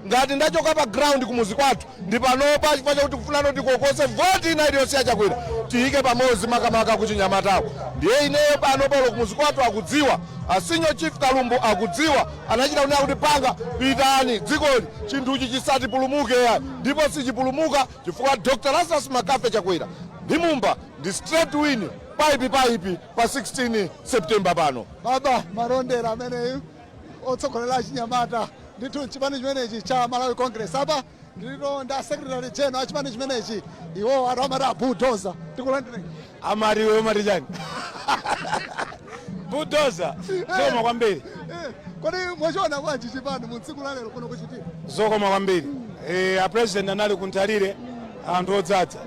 Ngati ndachoka pa ground kumuzi kwathu ndi panopa chifukwa chakuti kufunano tikokose voti ina iliyonse yachakwera, tiyike pamodzi, makamaka kuchinyamatako. Ndiye ineyo pano palo kumuzi kwathu akudziwa, a Senior Chief Kalumbu akudziwa, anachita kunena kuti panga pitani dzikoli chinthuchi chisatipulumuke ya, ndipo sichipulumuka chifukwa Dr Lazarus Makafe Chakwera ndi Mumba ndi straight win, paipi paipi, pa 16 September pano. Baba Marondera ameneyu, otsogolera achinyamata ndithu chipani chimenechi cha Malawi Congress. Apa ndilito nda Secretary General a chipani chimenechi, iwo atu amati abulldozer. Tikulandireni. Amati iwe umati chani? Bulldozer, zokoma kwambiri. Kodi mwachiona bwanji chipani mu tsiku la lero kuno kuchitika? Zokoma kwambiri. A President anali kunthalire, anthu odzadza.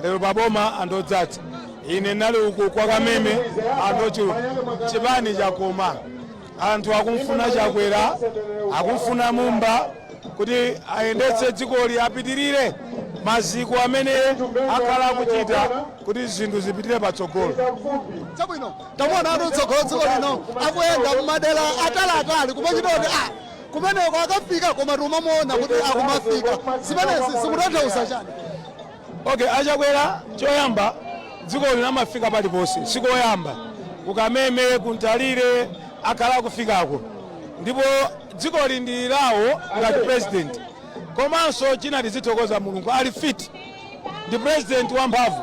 Lero paboma anthu odzadza. Ine ndinali uku kwa Kameme, anthu ochuluka. Chipani chakoma, anthu akumfuna Chakwera, akumfuna Mumba kuti ayendetse dzikoli, apitirire maziko amene akhala akuchita kuti zinthu zipitirire patsogolo. Chabwino, tamuona atu mtsogolo dziko lino akuyenda mmadera ataliatali, kumachita kuti kumeneko akafika, koma timamuona kuti akumafika. Zimenezi zikutanthauza chani? Okay, achakwera choyamba dziko lino amafika paliponse, sikoyamba. Kukameme, kunthalire akhala akufikako, ndipo dzikoli ndi lawo ngati President. Komanso china, tizithokoza Mulungu, ali fit, ndi President wamphamvu.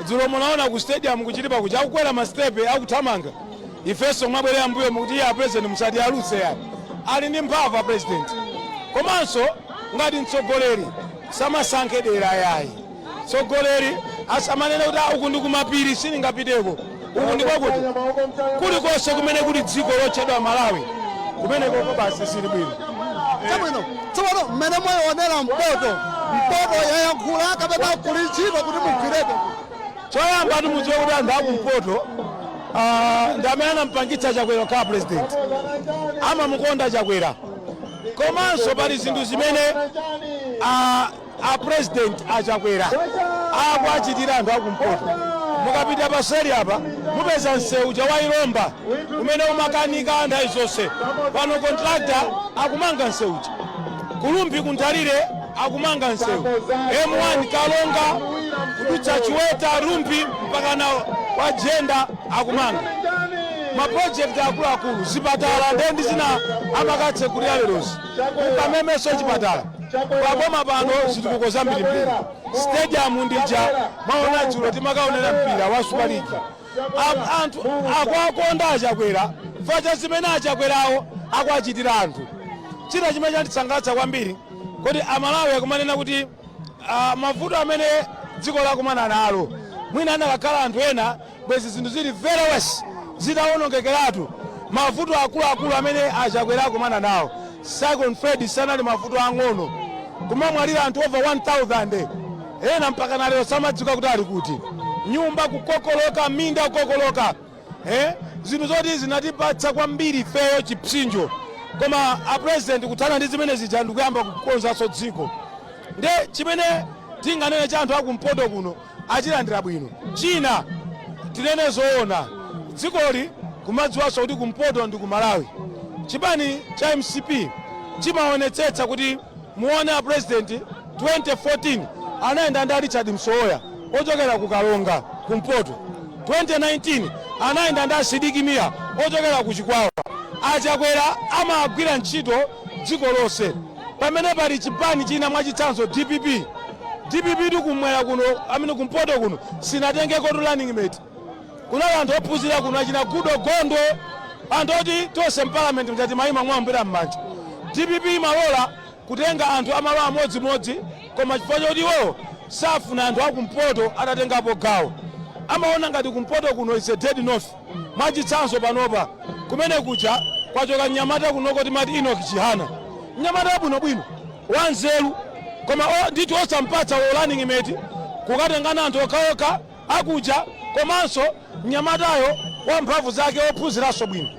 Dzulo munaona ku stadium kuchitipa kuja akukwera masitepe, akuthamanga. Ifenso mwabwerera mbuyo mukuti iye a President musati aluse yani. Ali ndi mphamvu a President. Komanso ngati mtsogoleri samasankhe dera yayi. Mtsogoleri asamanene kuti, "Ah, uku ndi kumapiri, sindingapiteko, uku ndi kwakuti." Kulikonse kumene kuli dziko lotchedwa Malawi, kumenekoko basi sili bwino. Chabwino, tsopano mmene mwayionera mpoto, mpoto yayankhula kapena kuli ntchito kuti mugwirebe? Choyamba timudziwe kuti anthu akumpoto ndi amene anampangitsa Chakwera kukhala President, amamukonda Chakwera. Komanso pali zinthu zimene a President achakwera akuachitira anthu akumpoto. Mukapita paseri apa mupeza msewu chawailomba umene umakanika nthawi zonse. Pano contractor akumanga msewuja. Kulumbi kunthalire akumanga msewu M1, Kalonga kudutsa Chiweta, Rumbi mpaka na kwa Jenda akumanga. Maprojekti akuluakulu, zipatala ndendi zina amakatsekulira lerozi, kukamemeso chipatala. Paboma pano zitukuko zambirimbiri. Stadium ndija maona dzulo timakaonera mpira wa Super League. Anthu akuakonda achakwera facha zimene achakwerawo akuachitira anthu. China chimene chandisangalatsa kwambiri kuti Amalawi akumanena kuti mavuto amene dziko lakumana nalo, mwina anakakhala anthu ena bwezi zinthu zili very worse, zitawonongekeratu. Mavuto akuluakulu amene achakwera akumana nawo, Cyclone Freddy sanali mavuto ang'ono, kumamwalira anthu over 1000, ena mpaka na lero samadziwika kuti ali kuti, nyumba kukokoloka, minda kukokoloka, eh? Zinthu zoti zinatipatsa kwambiri ifeyo chipsinjo, koma a President kuthana ndi zimene zija ndikuyamba kukonzanso dziko. Nde chimene tinganene cha anthu akumpoto kuno, achilandira bwino. China, tinene zoona, dzikoli kumadziwanso kuti kumpoto ndi ku Malawi. Chipani cha MCP chimaonetsetsa kuti muone a President 2014 anayenda ndi a Richard Msowoya ochokera ku Kalonga kumpoto, 2019 anayenda ndi a Sidik Mia ochokera ku Chikwawa. Achakwera amagwira ntchito dziko lonse, pamene pali chipani china, mwachitsanzo DPP. DPP tikumwera kuno, amene kumpoto kuno sinatengeko tu running mate. Kunali anthu ophunzira kuno, achina Goodall Gondwe, anthu oti tonse mparliament mchati mayima mwambira m'manja. DPP imalola kutenga anthu amalo amodzimodzi, koma chifukwa choti iwowo safuna anthu akumpoto atatengapo gawo, amaona ngati kumpoto kuno is a dead north. Mwachitsanzo, panopa kumene kuja kwachoka mnyamata kunoko timati Enoch Chihana, mnyamata wabwinobwino, wanzeru, koma ndithu osampatsa running mate, kukatengana anthu okhaokha akuja. Komanso mnyamatayo wamphamvu zake, ophunziranso bwino,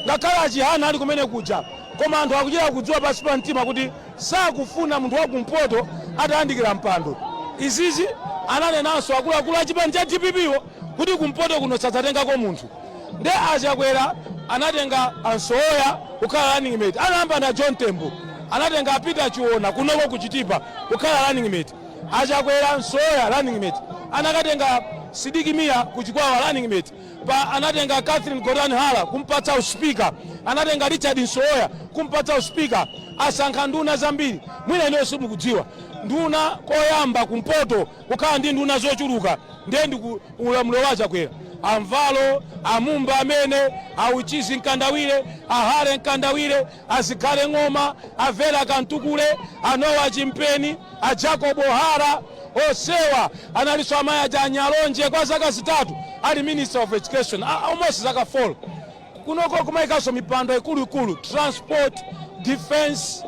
ngakhale achihana ali kumene kuja, koma anthu akuchita kudziwa pansi pa mtima kuti sakufuna munthu wakumpoto atayandikira mpando. Izizi ananenanso akuluakulu a chipani cha DPP wo kuti kumpoto kuno sadzatengako munthu. Nde achakwera anatenga ansowoya kukhala running mate, anayamba na John Tembo. Anatenga Peter Chiona kunoko kuchitipa kukhala running mate, Achakwera Msoya running mate, anakatenga Sidik Mia kuchikwawa running mate pa, anatenga Catherine Gotani Hara kumpatsa uspika, anatenga Richard Msoya kumpatsa uspika. Asankha nduna zambiri, mwina ineyo simukudziwa. Nduna koyamba kumpoto kukhala ndi nduna zochuluka ndiye ndi ku ulamuliro wa Chakwera: Amvalo, Amumba amene Auchizi Mkandawire, Ahale Mkandawire, Azikhale Ng'oma, Avera Kantukule, Anowa Chimpeni, a Jacobo Hara, osewa analinso amayi aja Anyalonje kwa zaka 3 ali Minister of Education, almost zaka 4. Kunoko kumayikanso mipando ikuluikulu, transport, defense,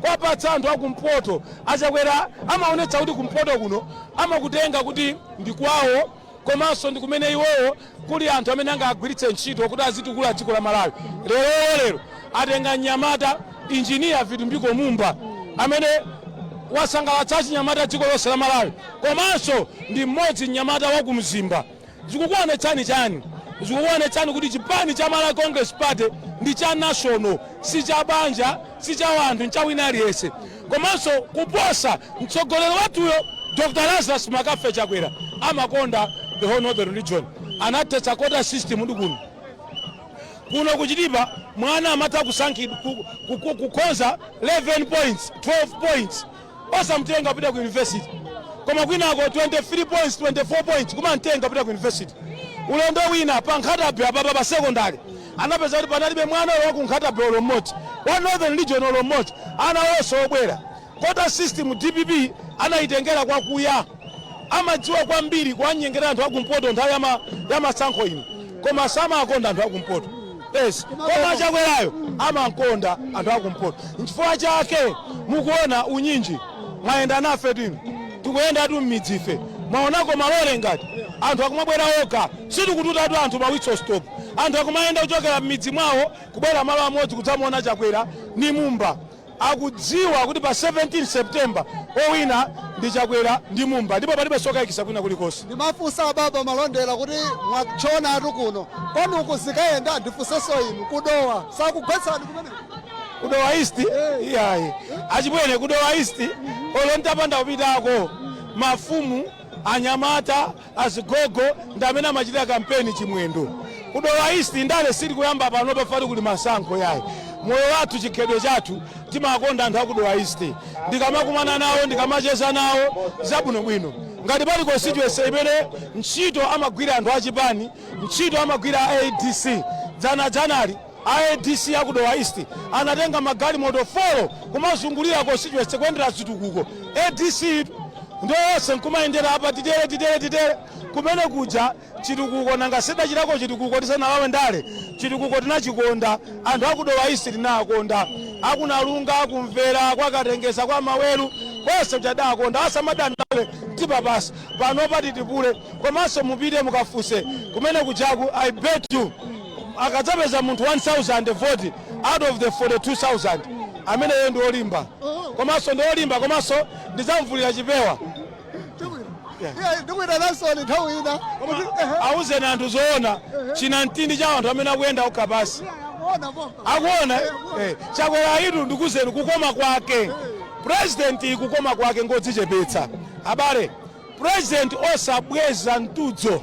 kwapatsa anthu akumpoto. Achakwera amaonetsa kuti kumpoto kuno amakutenga kuti ndi kwawo, komanso ndi kumene iwowo kuli anthu amene angagwiritse ntchito kuti azitukula dziko la Malawi. Lero lero atenga mnyamata, Injiniya Vitumbiko Mumba, amene wasangalatsa chinyamata dziko lonse la Malawi, komanso ndi mmodzi mnyamata wa kumzimba. Zikukuonetsani chani? Zikukuonetsani kuti chipani cha Malawi Congress Party ndi cha national, si cha banja, si cha wanthu, ncha wina aliyense. Komanso kuposa mtsogoleri wathuyo Dr Lazarus Makafe Chakwera amakonda the whole northern region. Anathetsa quota system. Ndi kuno kuchitipa mwana amatha kusankhidwa kukhoza 11 points, 12 points, osamtenga kupita ku university, koma kwinako 23 points, 24 points, kumamtenga kupita ku university. Ulendo wina pa Nkhata Bay apapa pa secondary anapeza kuti panalibe mwana wa ku Nkhata Bay olo mmodzi, wa northern region olo mmodzi, ana onse obwera. Quota system DPP anayitengera kwakuya. Amadziwa kwambiri kuwanyengera anthu akumpoto nthawi ya masankho ino, koma samakonda anthu akumpoto, yes. Koma Chakwerayo amankonda anthu akumpoto. Nchifukwa chake mukuona unyinji mwayenda nafe tino, tikuyenda tu m'midzi ife. Mwaonako malole ngati anthu akumabwera okha, sitikututatu anthu pa whistle stop. Anthu akumayenda kuchokera m'midzi mwawo kubwera malo amodzi kudzamuona Chakwera ni Mumba. Akudziwa kuti pa 17 September owina ndi Chakwera ndi Mumba, ndipo palibe sokayikisa kwina kulikonse. Ndimafunsa ababa Malondera kuti mwachonatu kuno kwanuku zikayenda. Ndifunsenso inu, kudowa sakugwetsani kumene? Kudowa East? Iyayi achibwene, kudowa East olo ntapanda kupitako, mafumu, anyamata, azigogo ndi amene amachitira kampeni Chimwendo. Kudowa East ndale sili kuyamba pano pafati kuli masankho, yayi. Moyo wathu, chikhalidwe chathu, timakonda anthu akudowa East. Ndikamakumana nawo, ndikamacheza nawo zabwinobwino, ngati pali constituency imene ntchito amagwira anthu achipani, ntchito amagwira ADC. Dzana dzanali ADC akudowa East anatenga magalimoto 4 kumazungulira constituency kuyendera zitukuko. ADC ndiyonse nkumayendera apa, titere, titere, titere kumene kuja chitukuko. Nanga sidachitako chitukuko tisanalawe ndale? Chitukuko tinachikonda. Anthu akudowa East tinakonda, akunalunga, akumvera, kwakatengeza, kwa Maweru konse kuchadakonda. Asamadandaule, tipapasa panopa titipule. Komanso mupite mukafuse kumene kujaku, I bet you akadzapeza munthu 1000 vote out of the 42,000, ameneyo ndi olimba, komanso ndi olimba, komanso ndidzamvulira chipewa. Ndikuyitananso nthawi ina kuti Auzeni anthu zoona, china mtindi cha anthu amene akuyenda okha pasi. Akuona pompa. Akuona, eh. Chakwera itu ndikuzeni kukoma kwake, president kukoma kwake ngodzichepetsa abale. President osabweza mtudzo,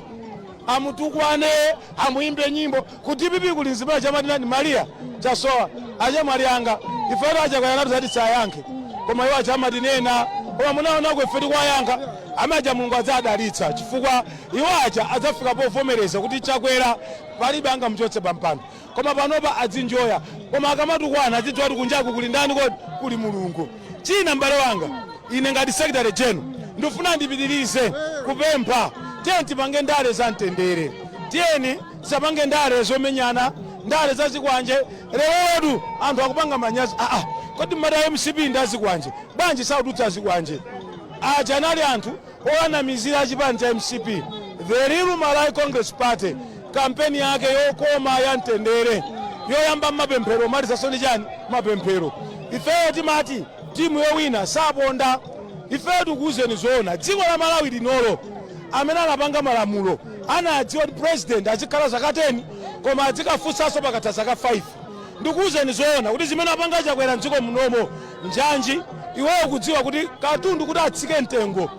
amutukwane, amuyimbe nyimbo. Ku DPP kuli mzimai chamatinani Maria Chasowa, achemwali anga. Ifeto achakwera natu zati sayankhe, koma iwo achamatinena, koma munaonako ife tikuwayankha amaja. Mulungu adzadalitsa, chifukwa iwo aja adzafika povomereza kuti Chakwera palibe angamuchotse pampando. Koma panopa adzinjoya, koma akamatukwana adzidziwa kuti kunjaku kuli ndani? Kodi kuli Mulungu. China m'bale wanga, ine ngati secretary general ndifuna ndipitirize kupempha: tiyeni tipange ndale za mtendere, tiyeni tisapange ndale zomenyana, ndale zazikwanje. Lerotu anthu akupanga manyazi. Aa, kodi mmati MCP ndi azikwanje bwanji? Saututsa azikwanje aja anali anthu owanamizira achipani cha MCP. The real Malawi Congress Party, kampeni yake yokoma, ya mtendere, yoyamba mmapemphero, malisaso ndi chani, mapemphero. Ifeyo timati timu yowina saponda. Ifeyo tikuwuzeni zoona, dziko la Malawi linolo amene anapanga malamulo anadziwa kuti president azikhala zaka 10, koma azikafunsanso pakatha zaka 5. Ndikuwuzeni zoona kuti zimene apanga Chakwera mdziko munomo, njanji, iweyo kudziwa kuti katundu kuti atsike mtengo,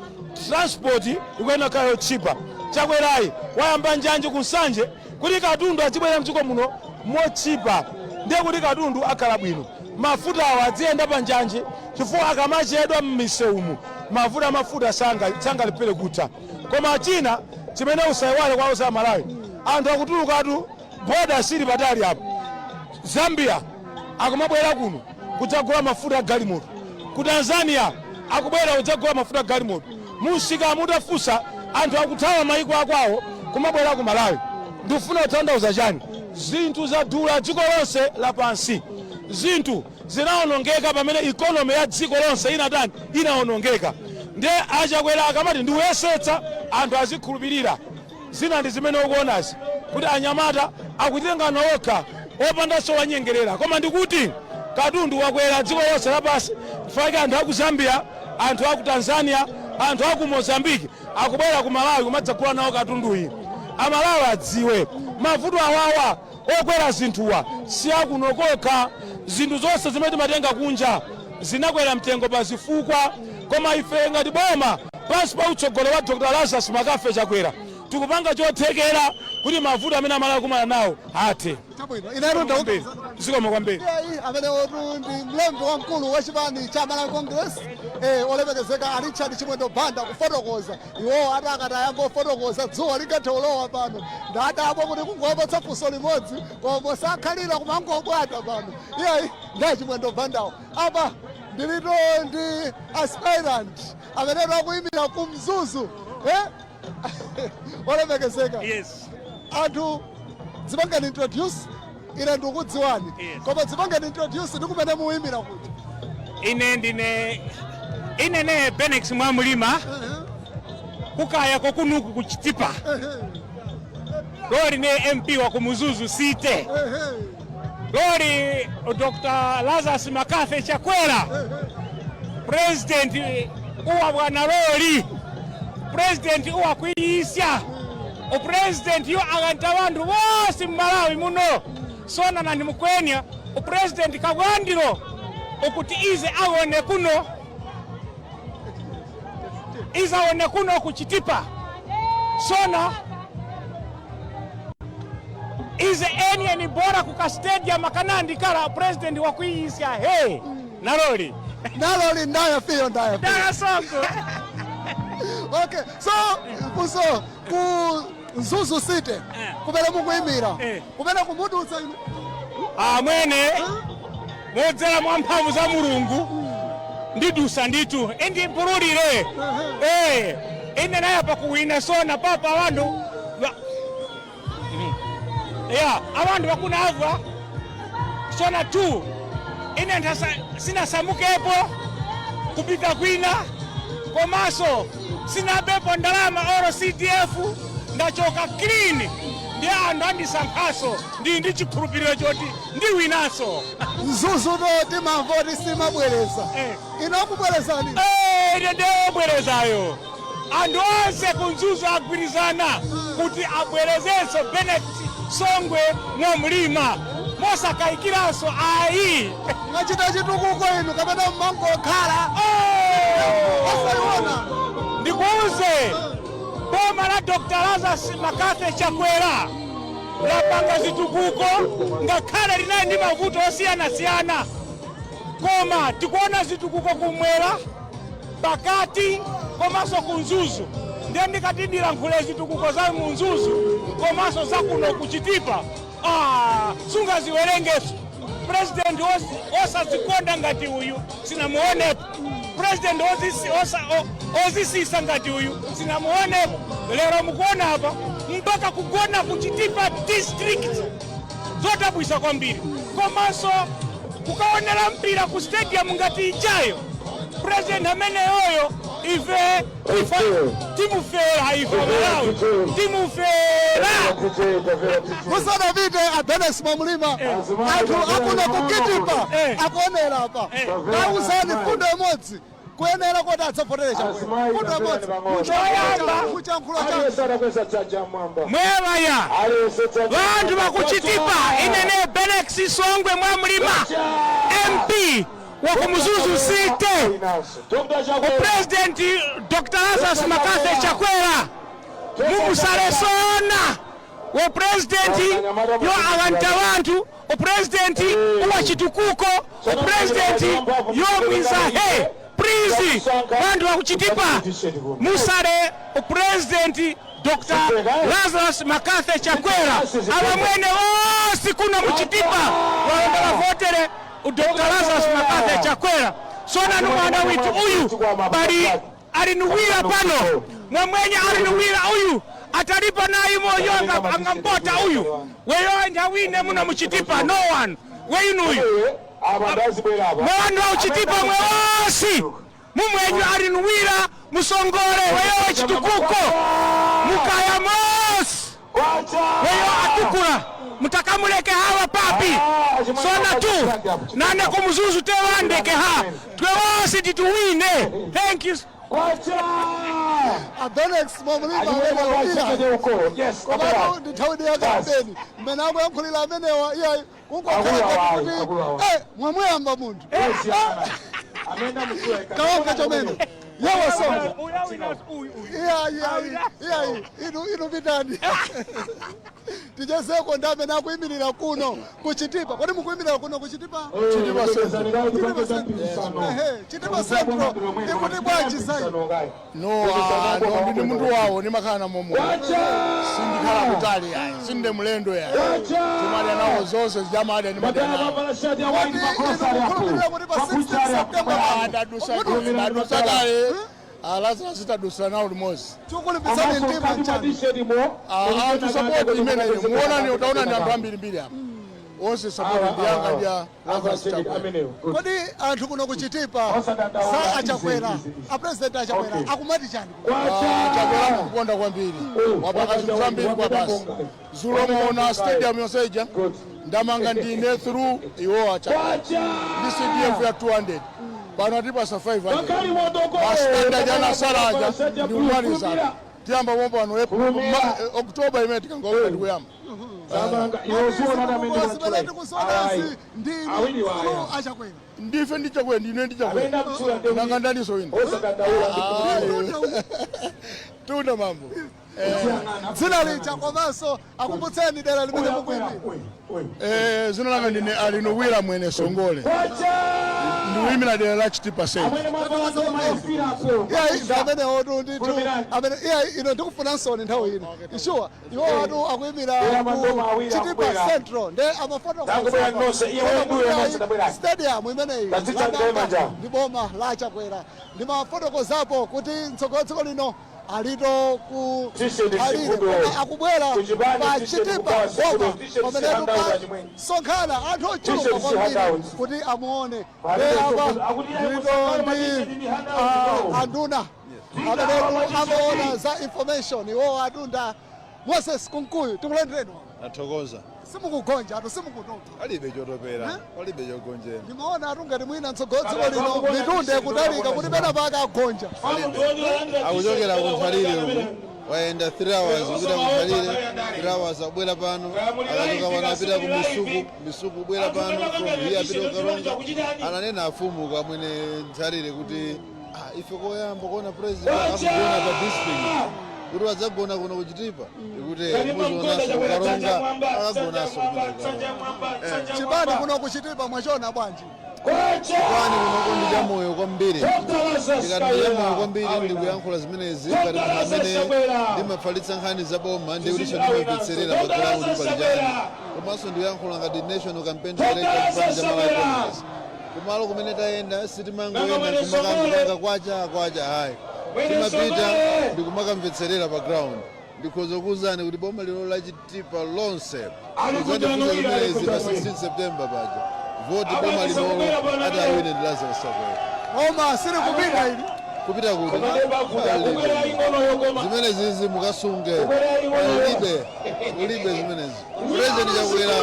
transport ikuyenera kukhala yotchipa. Chakwerayi wayamba njanji ku Nsanje kuti katundu azibwera mdziko muno motchipa, ndiye kuti katundu akhala bwino, mafuta awo adziyenda pa njanji, chifukwa akamachedwa m'misewumu mafuta amafuta sangalephere kutha. Koma china chimene usayiwale kwa usa Malawi, anthu akutulukatu, boda sili patali apo, Zambia akumabwera kuno kudzagula mafuta a galimoto, ku Tanzania akubwera kudzagula mafuta a galimoto. Musika mutafunsa, anthu akuthawa mayiko akwawo kumabwera ku Malawi. Ndikufuna kutanthauza chani? Zinthu zadula dziko lonse lapansi, zinthu zinawonongeka pamene economy ya dziko lonse inatani? Inawonongeka. Ndiye aChakwera akamati ndikuyesetsa, anthu azikhulupirira. Zina ndi zimene ukuonazi kuti anyamata akutengana okha opandanso wanyengerera. Koma ndikuti katundu wakwera dziko lonse lapansi, chifukwa anthu aku Zambia, anthu aku Tanzania, anthu aku Mozambiki akubwera ku Malawi kumadzagula nawo katunduyi. Amalawi adziwe mavuto awawa okwera zinthuwa si akuno kokha. Zinthu zonse zimene timatenga kunja zinakwera mtengo pa zifukwa. Koma ife ngati boma pansi pa utsogoleri wa Dr Lazarus McCarthy Chakwera tikupanga chothekera kuti mavuto amene Amalawi akumana nawo athe. Chabwino, inetu ndauza. Zikomo kwambiri. Iyayi, amene otu ndi mlembi wamkulu wa chipani cha Malawi Congress, olemekezeka a Richard Chimwendo Banda, kufotokoza. Iwowo ati akati ayamba ofotokoza, dzuwa lingathe kulowa pano. Ndadabwa kuti kungowapatsa funso limodzi koma sakhalira kumangobwata pano. Iyayi, nda Chimwendo Bandawo. Apa ndilito ndi aspirant amenetu akuyimira ku Mzuzu, eh? Olemekezeka, Yes. anthu dzipangani introduce. Ine ndikudziwani, koma dzipangani introduce ndi kumene muyimira kuti. Ine ndine inene Benex Mwamulima, kukaya kokunuku kuchitipa lori ne MP wa ku Mzuzu City. Lori Dr. Lazarus McCarthy Chakwera, president uwa bwana lori president uwa kuyisya upresident yo akanta bantu bose mMalawi muno sona na ndimukwenya upresident kabwandiro ukuti ize awone kuno, ize awone kuno kuchitipa sona ize eni ni bora kuka stadium akanandikala president wakuyisya he naloli. Naloli ndaya fiyo ndaya fiyo. Ndaya songo. Okay, so funso, ku Mzuzu City kumene mukuyimira, kumene kumudutsa inu? Amwene, modzera mwa mphamvu za Mulungu ndidusa nditu indimpululire. Ine naye pakuwina sona papa abantu ya abantu bakunava sona 2 ine sinasamukepo kupita kwina, komanso sinabepo ndalama oro CDF, ndachoka clean. Ndi anthu andisankhaso, ndi chikhulupiriro choti ndiwinanso. Mzuzu to timamva kuti simabwereza. Ino akubwerezani? Eh, ine ndeyobwerezayo. Anthu onse kuMzuzu agwirizana kuti abwerezenso Bennett Songwe Mwamulima mosakayikiranso ayi. Mwachita chitukuko inu kapena mmangokhala osayiona? Ndikuuze, boma la Dr. Lazarus McCarthy Chakwera lapanga zitukuko ngakhale linali ndi mavuto osiyanasiyana, koma tikuona zitukuko kumwera, pakati komanso kuMzuzu. Ndiye ndikati ndilankhule zitukuko za muMzuzu komanso za kuno kuchitipa, sungaziwerengeso. President osazikonda ngati uyu sinamuonepo, president ozisisa ngati uyu sinamuonepo. Lero mukuona apa mpaka kugona kuchitipa district, zodabwisa kwambiri, komanso kukaonera mpira ku stadium ngati ijayo. President ameneyoyo ife ife timufera, ife Malawi timufera. Musanapite, a Benex Mwamulima, anthu akuno kukitipa akuonera apa, kauzani fundo imodzi. Kuyenera kuti adzavotere Chakwera munthu amodzi. Choyamba. Muchankhulo chanu. Mwevaya vantu vakuchitipa, inene Benex Songwe Mwamulima, MP wa ku Mzuzu City, President Dr Lazarus McCarthy Chakwera mumusalesona wa president yo abantu abantu, upresident uwa chitukuko, upresident yo mwiza. He, please, vantu vakuchitipa, musale upresident Dr Lazarus McCarthy Chakwera. Avamwene wose kuno muchitipa valomba vavotere Dr Lazarus McCarthy Chakwera. Sona ni mwana witu uyu bali alinuwira pano, mwamwenye alinuwira uyu atalipa nayi moyo angampota uyu weyo ndawine muno muchitipa, no one weinuyu. Mwandu wa uchitipa mwewosi mumwenyu alinuwira musongole weyo chitukuko mukaya mosi weyo atukula, mutakamuleke hawa papi sona tu nane kumuzuzu tewandeke ha twewosi tituwine. Thank you. Abenex Mwamulima amenewa, komatu ndithawidi ya kampeni mmene akuyankhulira amenewa, iyayi, kungokhala kuti mwamuyamba munthu kawanga chomene yewa songo. Iyayi, iyayi, inu pitani tichezeko ndi amene akuyimirira kuno kuchitipa. Kodi mukuyimirira kuno kuchitipa? Chitipa Central. Ehe, Chitipa Central ikuti bwanji zayi? No, no, ndine munthu wawo, ndimakhala na momwe, sindikhala kutali yayi, sinde mulendo yayi, timadya nawo zonse zijamadya, ndimadya nawo. Kodi inu mukhulupirira kuti pa 16 September Tadusa kale, Lazarus tadusa nawo limodzi. Chikulimbitsani mtima nchani? Anthu support imene muonani, utaona ndi anthu ambirimbiri apa, onse support ndiyanga ndiya Lazarus Chakwera. Kodi anthu kuno kuchitipa sa achakwera, apresident achakwera akumati chani? Chakwera mukukonda kwambiri, wapanga zinthu zambiri kwa basi. Zulo muona stadium yonse ija ndamanga ndine through iwo achakwera, ndi CDF ya 200, pano atipasa 500. Masitandi anasalaja ndikumalizana, tiyamba pomwe pano October imene tikangomva tikuyamba. Zimene tikuzonazi ndinu through achakwera? Ndife ndi Chakwera, ndine ndi Chakwera, nanga ndaniso ine tunda mambo. Dzina lija komanso akumbutseni dera limene mukuyimira. Zina langa ndine Alinuwira Mwene Songole, ndikuyimira dera la Chitipa Central. Iyayi, ndi amene otu ndithu amene. Iyayi, ino ndikufunansoni nthawi ino ishuwa iwo atu akuyimira ku Chitipa Central, nde amafotokoza stadium imeneyi lamanga ndi boma la Chakwera. Ndimafotokozapo kuti mtsogolo dziko lino alito ku alire koma akubwera pa Chitipa boma pamenetu pasonkhana anthu ochuluka kwambiri kuti amuone. Nde apa ndilito ndi anduna amenetu amaona za information, iwo adunda Moses Kunkuyu, tikulandireni. Nathokoza. Simukugonja atu, simukutopa? Palibe chotopera, palibe chogonjera. Ndimaona atu ngati mwina mtsogolo dziko lino mitundu ikutalika kuti pena pake agonja. Akuchokera kunthalire uku, wayenda 3 hours kupita kunthalire, 3 hours abwera pano. Akachoka pano apita ku Misuku, Misuku kubwera pano, from here apita kukaronga. Ananena afumu kamwene nthalire kuti ife koyamba kuona president akugona pa district, kuti wadzagona kuno kuchitipa, ikuti muzionanso kukaronga akagonanso kumene kukaronga. Chipani kuno kuchitipa mwachona bwanji? Chipani kunoko ndi chamoyo kwambiri. Ndikati ndi chamoyo kwambiri, ndikuyankhula zimenezi ngati munthu amene ndimafalitsa nkhani za boma, ndi kutinso ndimamvetserera pa ground pali chani, komanso ndikuyankhula ngati national campaign director chipani cha Malawi Congress. Kumalo kumene tayenda sitimangoyenda kumakangopanga kwacha kwacha, hayi, timapita ndikumakamvetserera pa ground. Ndikhoza kuwuzani kuti boma lino la Chitipa lonse, muzandifunsa zimenezi pa 16 September paja, voti boma linolo ati awine ndi Lazarus Chakwera. Koma sili kupita ili. Kupita kuti? Palibe. Zimene zizi mukasunge, palibe, kulibe zimenezi. President Chakwera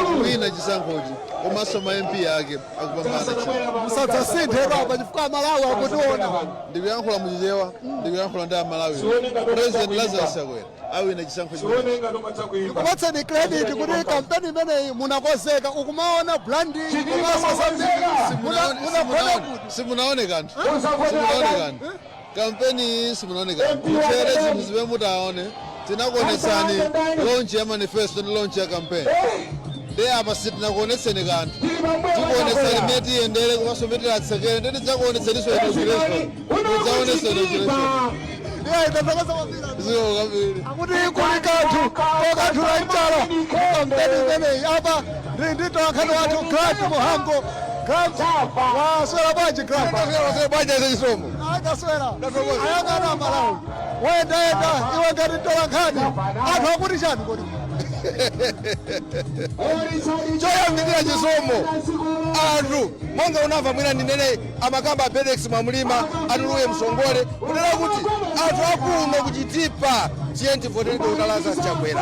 akuwina chisankhochi, komanso ma MP ake akupambana chisankho. Musadzasinthe apa chifukwa Amalawi akutiona. Ndikuyankhula muchichewa, ndikuyankhula ndi Amalawi. President Lazarus Chakwera awina chisankho chimenechi. Kupatseni credit kuti kampeni imeneyi munakozeka, ukumaona branding komanso zambiri. Munagona kuti? Simunaone kanthu, simunaone kanthu. Kampeni iyi simunaone kanthu. Muchere zinthu zimene mutaone. Tinakuonetsani launch ya manifesto ndi launch ya campaign, ndi apa sitinakuonetseni kanthu. Tikuonetsani mmene tiyendere komanso mmene tilatsekere, ndi tidzakuonetseninso inauguration, mudzaonetsa inauguration. Iye, ndathokoza kwambiri. Zikomo kwambiri. Akuti kuli kanthu kokanthula mchala kampeni imeneyi. Apa ndili ndi mtolankhani wathu Grant Muhango. Grant, waswera bwanji, Grant? Bwaja chisomo? Ndaswera. Ayang'ana Amalawi, wayendayenda iwe ngati mtolankhani, anthu akuti chani kodi? Choyambirira, chisomo, anthu monga unamva, mwina ndinene amakamba Felix Mwamulima, atuluye msongole kunena kuti anthu akuno kuchitipa, tiye tivotere Dr Lazarus Chakwera.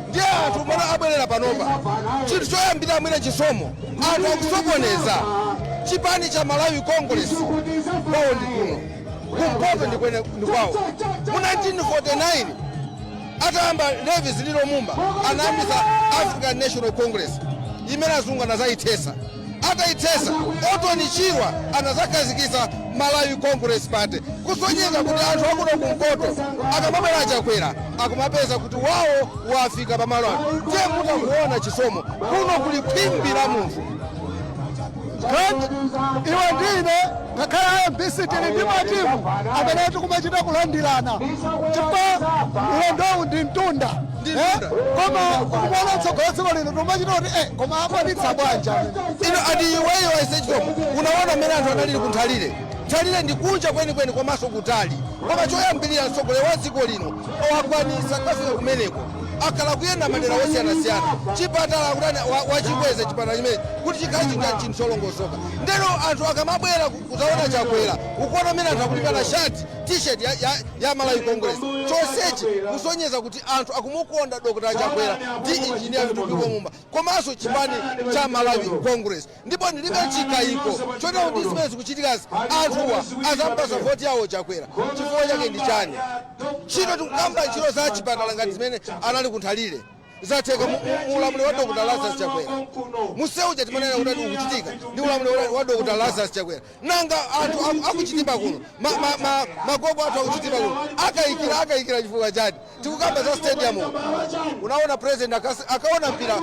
Ndiye anthu mwana abwerera panopa, chinthu choyambirira mwina, chisomo, anthu akusokoneza chipani cha Malawi Congress. Kwawo ndi kuno kumpoto, ndikwene ndi kwawo. Mu 1949 atayamba Levi Zililo Mumba, anayambisa African National Congress imene azungu anazayithesa. Atayithesa, Orton Chirwa anazakhazikitsa Malawi Congress Party, kusonyeza kuti anthu akuno kumpoto akamabwera Chakwera akumapeza kuti wawo wafika pamalo ano. Tiye mutakuona, chisomo, kuno kuli khwimbi la munthu. Grant, iwe ndine ngakhale MBC tili ndi matimu amene tikumachita kulandirana chifukwa ulendowu ndi mtunda. Ndi Eh? mtunda. Koma ukumaona mtsogolo dziko lino, timachita kuti koma akwanitsa bwanji amene? Ino ati iweyo aise chisomo, unaona mmene anthu analili kunthalire. Nthalire ndi kunja kwenikweni komanso kutali, koma choyambirira mtsogoleri wa dziko lino wakwanisa kukafika kumeneko, akhala kuyenda madera osiyanasiyana. Chipatala kutani, wachikweza chipatala chimene kuti chikhale chinthu cholongosoka. Ndeno anthu akamabwera kuzaona Chakwera, ukuona mmene anthu akulimbana shati, T-shirt ya Malawi Congress, chonsechi kusonyeza kuti anthu akumukonda Dr Chakwera ndi Engineer Vitumbiko Mumba komanso chipani cha Malawi Congress. Ndipo ndilibe chikayiko chotero ndi zimene zikuchitikazi, anthuwa azampasa voti yawo Chakwera. Chifukwa chake ndi chani? Ntchito tikukamba, ntchito za chipatala ngati zimene anali kunthalire zatheka mu ulamuliro wa Dr Lazarus Chakwera. Museuja timanena kuti ukuchitika ndi ulamuliro wa Dr Lazarus Chakwera. Nanga anthu akuchitipa kuno, magogo athu akuchitipa kuno akayikira, akayikira chifukwa chani? Tikukamba za stadium, unaona president akaona mpira,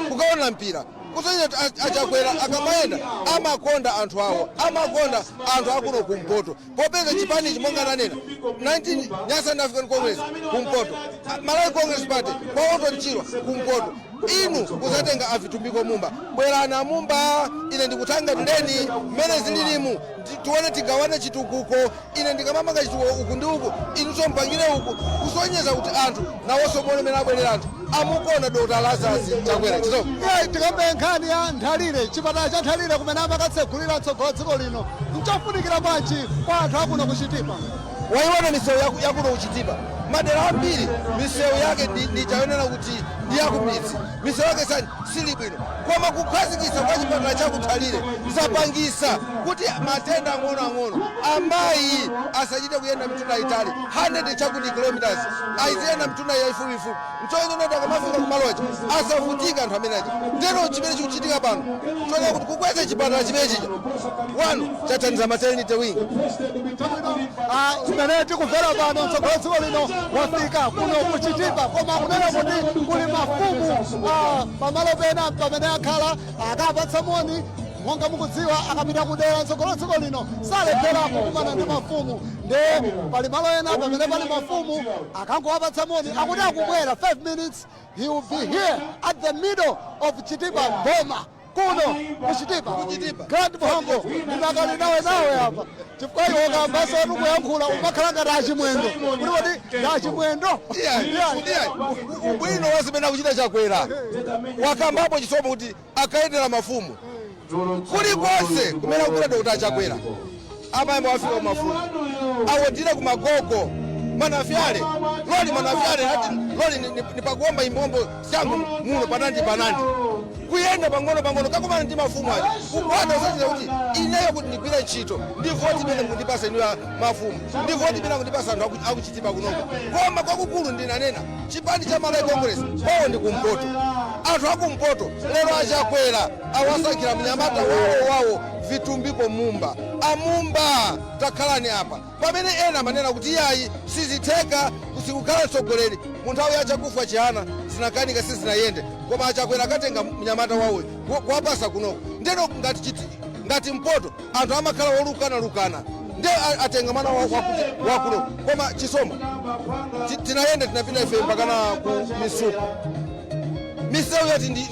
kukaona mpira, kusonyeza kuti achakwera akamayenda amakonda anthu awo, amakonda anthu akuno kumpoto, popeza chipanichi monga nanena 19 Nyasaland African Congress kumpoto, Malawi Congress Party kwa Orton Chirwa kumpoto. Inu kuzatenga avitumbiko Mumba, bwerana Mumba, ine ndikuthangatireni mmene zililimu, tione tigawane chitukuko. Ine ndikamamanga chitukuko uku ndi uku, inunso mpangire uku, kusonyeza kuti anthu nawonso muone mmene abwerera anthu amukonda Dr Lazarus Chakwera, chisomo. Iye, tikambe nkhani ya Nthalire, chipatala cha Nthalire kumene amakatsegulira mtsogolo dziko lino, nchofunikira bwanji kwa anthu akuno kuchitipa? Waiona misewu yakuno kuchitipa, madera ambiri misewu yake ndi chayonena kuti ndi yakumidzi, misewu yake sani sili bwino. Koma kukhazikitsa kwa chipatala chakuthalire zapangisa kuti matenda ang'onoang'ono amayi asachite kuyenda mitunda itali 100 chakuti kilometers, aziyenda mitunda yaifupifupi. Nchoyenera kuti akamafika kumaloja asavutika anthu amene aja. Ndeno chimene chikuchitika pano chonena kuti kukweza chipatala chimene chija wanu chathandiza maternity wing. Chimene tikumvera pano, mtsogolo dziko lino wafika kuno kuchitipa, koma kunena kuti kuli mafumu pamalo pena pamene akhala akapatsa moni. Monga mukudziwa, akapita kudera mtsogolo dziko lino salephera kukumana ndi mafumu, nde pali malo ena pamene pali mafumu, akangowapatsa moni. Akuti akubwera 5 minutes, he will be here at the middle of Chitipa boma, kuno kuchitipa. Kuchitipa. Grant Muhango, ndinakali nawe nawe apa chifukwa iwe ukambaso tikuyankhula umakhala ngati achimwendo, kuti kodi ndi achimwendo? Iya, ubwino wa zimene akuchita Chakwera, wakambapo, chisomo, kuti akayendera mafumu kulikonse kumene akupita Dr Chakwera. Amayamba wafika kumafumu, awodire kumagogo manafyale loli manafyale ati loli ni pakuomba imbombo changu muno panandi panandi, kuyenda pang'ono pang'ono, kakumana ndi mafumu aja, kukwata usachita kuti ineyo kuti ndigwire ntchito ndi voti imene mukundipasa inu ya mafumu, ndi voti imene mukundipasa anthu akuchitipa kunoko. Koma kwakukulu ndinanena, chipani cha Malawi Congress kwawo ndi kumpoto. Anthu akumpoto lero achakwera awasankhira mnyamata wawo wawo, Vitumbiko Mumba. Amumba, takhalani apa. Pamene ena amanena kuti iyayi, sizitheka, sikukhala mtsogoleri mu nthawi ya Chakufwa Chihana, zinakanika, sizinayende, koma achakwera akatenga mnyamata wawoyo kuwapasa kunoko. Ndeno ngati mpoto anthu amakhala wolukanalukana, nde atenga mwana wakunoko. Koma chisomo tinayenda, tinapita ife mpakana ku misuku, misewu yoti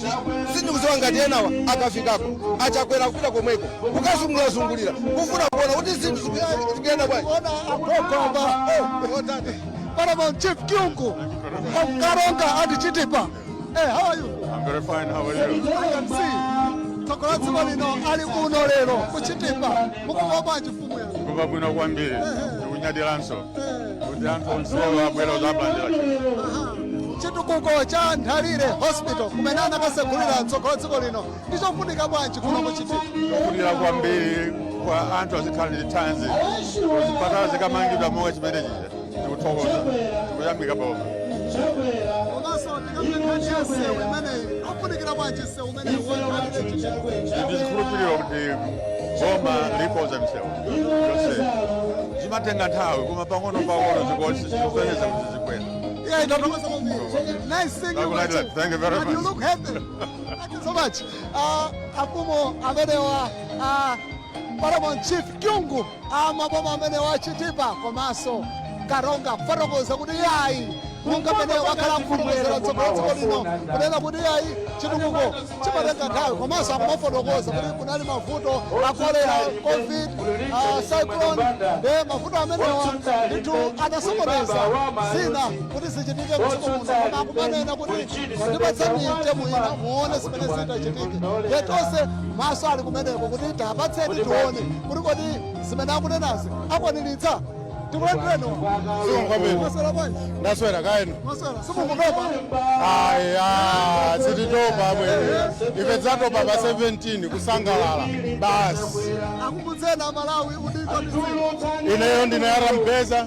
sindikuziwa ngati enawa akafikako. Achakwera kupita komweko kukazungulirazungulira kufuna kuona kuti zinthu zikuyenda bwanji. Ona agogoba. Oh, tate. Paramount Chief Kyungu of Karonga and Chitipa. Hey, how are you? I'm very fine. How are you? I can see. Tsogola dziko lino ali kuno lero ku Chitipa. Mukumva bwanji, mfumu yanu? Kuva bwino kwambiri, ndikunyadiranso kuti anthu onsewo abwera kudzalandira chinthu. Chitukuko cha Nthalire Hospital kumene anakasegulira mtsogola dziko lino ndichofunika bwanji kuno ku Chitipa? Chofunikira kwambiri kwa anthu azikhala ndi thanzi. Zipatala zikamangidwa monga chimene chija, tikuthokoza, tikuyamika boma. Komanso tikamve nkhani ya msewu imeneyi, ofunikira bwanji msewu umeneyi wa Nthalire Chitipa? Ndizikhulupirira kuti boma likonza misewu yonse. Zimatenga nthawi, koma pang'ono pang'ono zikusonyeza kuti zikwera. Yeah, ndathokoza kwambiri. Nice seeing you, my chief. Thank you very And you much. look happy. Thank you so much. Afumu amenewa, Paramount Chief Kyungu, amaboma amenewa Chitipa komanso Karonga, kufotokoza kuti yayi, monga mene wakhala kufotokozera tsogolo dziko lino kunena kuti yayi, chitukuko chimatenga nthawi, komanso akumafotokoza kuti kunali mavuto a kolera, COVID, cyclone, nde mavuto amenewa ndithu adasokoneza zina kuti zichitike mdziko muno. Koma akumanena kuti ndipatseni temu ina muone zimene zitachitike. Nde tonse maso ali kumeneko kuti tapatseni tione kuti kodi zimene akunenazi akwaniritsa. Tikulandireni. Kwambiri. Maswera bwanji? Ndaswera kaenu? Maswera. Simukutopa? Aya, sititopa bwene, ife dzatopa pa 17 kusangalala basi. Akumbutseni Amalawi udindo ndi dziko. Ineyo ndine Arambeza,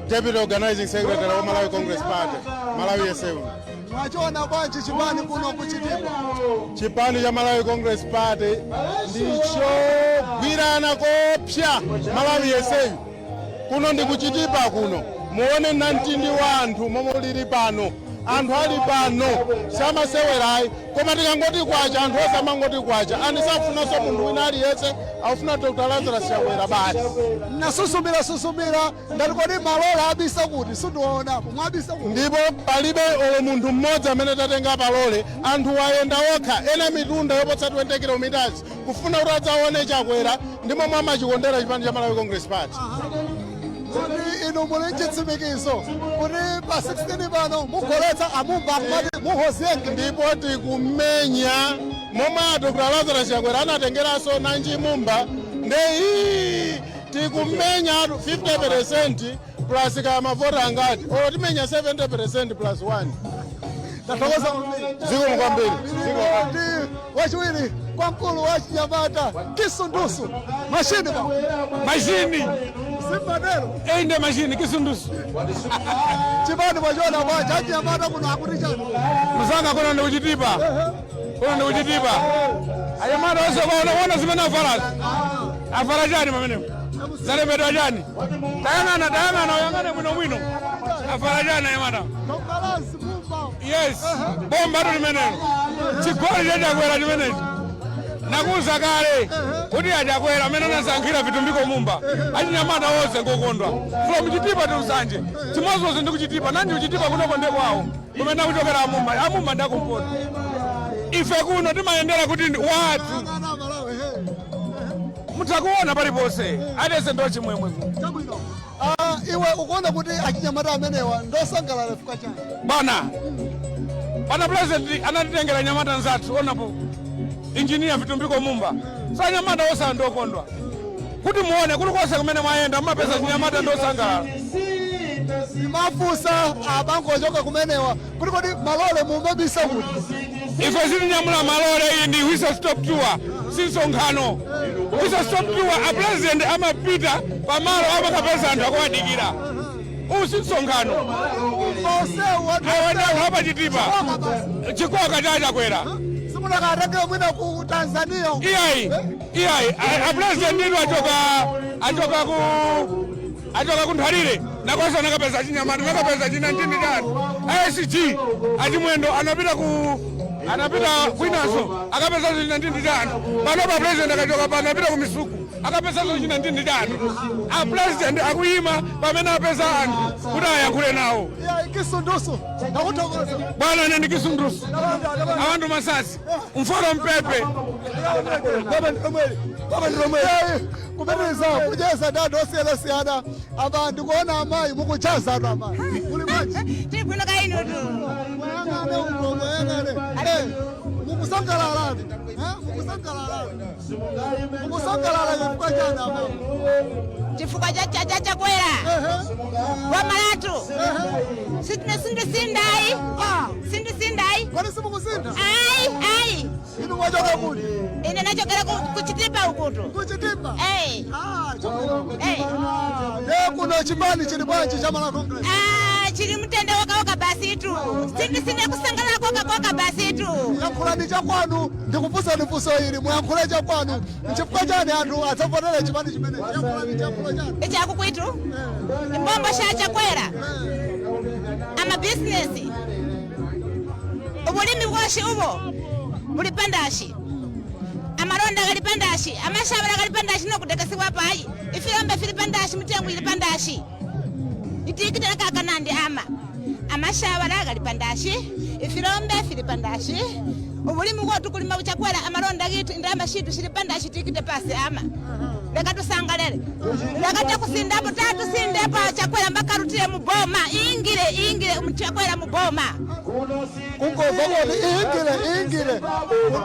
deputy organizing secretary wa Malawi Congress Party, Malawi yeseu. Mwachiona bwanji chipani kuno kuchitipa? Chipani cha Malawi Congress Party ndichogwirana kopsa. Malawi yeseyu kuno ndikuchitipa kuno, muone namtindi wa anthu momwe ulili pano. Anthu ali pano samasewerayi, koma tikangoti kwacha, anthu onse amangoti kwacha, ani safunanso munthu wina aliyense, akufuna Dr Lazarus Chakwera basi. Nasusumira susumira, ndati kodi malola abisa kuti sindionapo, mwabisa kuti? Ndipo palibe olo munthu mmodzi amene tatenga palole. Anthu wayenda okha, ena mitunda yopotsa 20 km kufuna kuti adzaone Chakwera, ndimo mwamachikondera chipani cha Malawi Congress Party. Kodi inu muli chitsimikizo kuti pa 16 pano mugoletsa amumba akumati muhoziyenge? Ndipo tikumenya momwe a Dr Lazarus Chakwera anatengeranso nanji Mumba, nde ii tikumenya 50% plus kaya mavota angati, olo timenya 70% plus 1. Tathokoza kwambiri. Zikomo kwambiri, zikomo. Ndi wachiwiri kwa mkulu wa chinyamata Kisundusu mashini pa. Mashini. Simbatero. Ende mashini Kisundusu. Chipani mwachiona bwanji? Achinyamata kuno akuti chani? Musanga, kuno ndi kuchitipa, kuno ndi kuchitipa. Anyamata onse kuona zimene afalazi, afala chani pamenepo? Zalembedwa chani? Tayang'ana, tayang'ana, uyang'ane bwino bwino, afala chani anyamata? Dr. Mumba. Yes, bomba tu limenelo, chigoli chachakwera chimenechi. Nakuza kale kuti achakwera amene anasankhira Vitumbiko Mumba, achinyamata onse ngokondwa from Chitipa to Nsanje. Chimodzimodzi ndi kuchitipa nanji, kuchitipa kunoko nde kwawo kumene akuchokera amumba. Amumba ndakumpoto, ife kuno timayendera kuti ndi wathu. Angana Malawi he. Mutakuona paliponse aliyense ndo chimwemwe. Chabwino. Ah, iwe ukuona kuti achinyamata amenewa ndosangalala chifukwa chani? Bwana, bwana president anatitengera nyamata nzathu, onapo Engineer Vitumbiko Mumba, sa anyamata onse andokondwa. Kuti muone kulikonse kumene mwayenda, mumapeza chinyamata ndosangalala. Mafusa abangochoka kumenewa kuti kodi malole mumabisa kuti? Ife sitinyamula malole. Iyi ndi whistle stop tour, si msonkhano. Whistle stop tour, a president amapita pamalo, amakapeza anthu akuwadikira. Uwu si msonkhano. Onsewu? Awandawo apachitipa chikoka cha Chakwera. Simunakatengera mwina ku Tanzania? Iyayi, iyayi, a president ndidu achoka ku Nthalire, nakonso anakapeza chinyamata, nakapeza china ntindi chanu. ASG achimwendo anapita kwinaso, akapezanso china ntindi chanu. Pano pa president akachoka pano apita ku Misuku, akapezanso china ntindi chanu. A president akuyima pamene apeza anthu kuti ayankhule nawo. Iyayi, Kisundusu, ndakuthokoza. Bwana, ine ndi Kisundusu, awantu masasi mforo mpepe. Iyayi, kupitiriza kucheza ndi anthu osiyanasiyana. Apa ndikuona amayi mukuchaza atu. Amayi, muli bwanji? Tili bwino ka inu tu. Mwayang'ane uko, mwayang'ane. Mukusangalalani? Mukusangalalani? Mukusangalala chifukwa chani, amayi? Chifukwa cha Chakwera wamalatu sitine sindisindayi, sindisindayi. Kodi simukusinda? Ayi, ayi. Inu mwachoka kuti? Ine nachokera kuchitipa ukutu. Kuchitipa? Eh. Ah, chabwino. Eh. Ne kuno chipani chili bwanji cha Malawi Congress? Ah, chili mtende wokawoka basi tu, sindisinde kusangalala kokakoka basi tu. Yankhulani chakwanu, ndikufunsani funso ili, muyankhule chakwanu. Nchifukwa chani anthu adzavotere chipani chimenechi? Yankhulani chiyankhulo chanu. Ichakukwitu imbombo sha Chakwera, amabizinesi, ubulimi bwoshi ubo buli pandashi, amalonda gali pandashi, amashabala gali pandashi, nokudekesebwa payi, ifilombe fili pandashi, mitengo ili pandashi, itikitela kakanandi ama amashabala gali pandashi, ifilombe fili pandashi, ubulimi bwotu kulima buchakwera, amalonda gitu, indalama shitu shili pandashi, tikite pasi ama leka tusangalele, leka takusindapo, tatusindepo Chakwera mpaka rutile muboma, ingile, ingile Chakwera muboma. Kungobva kuti ingile, ingile,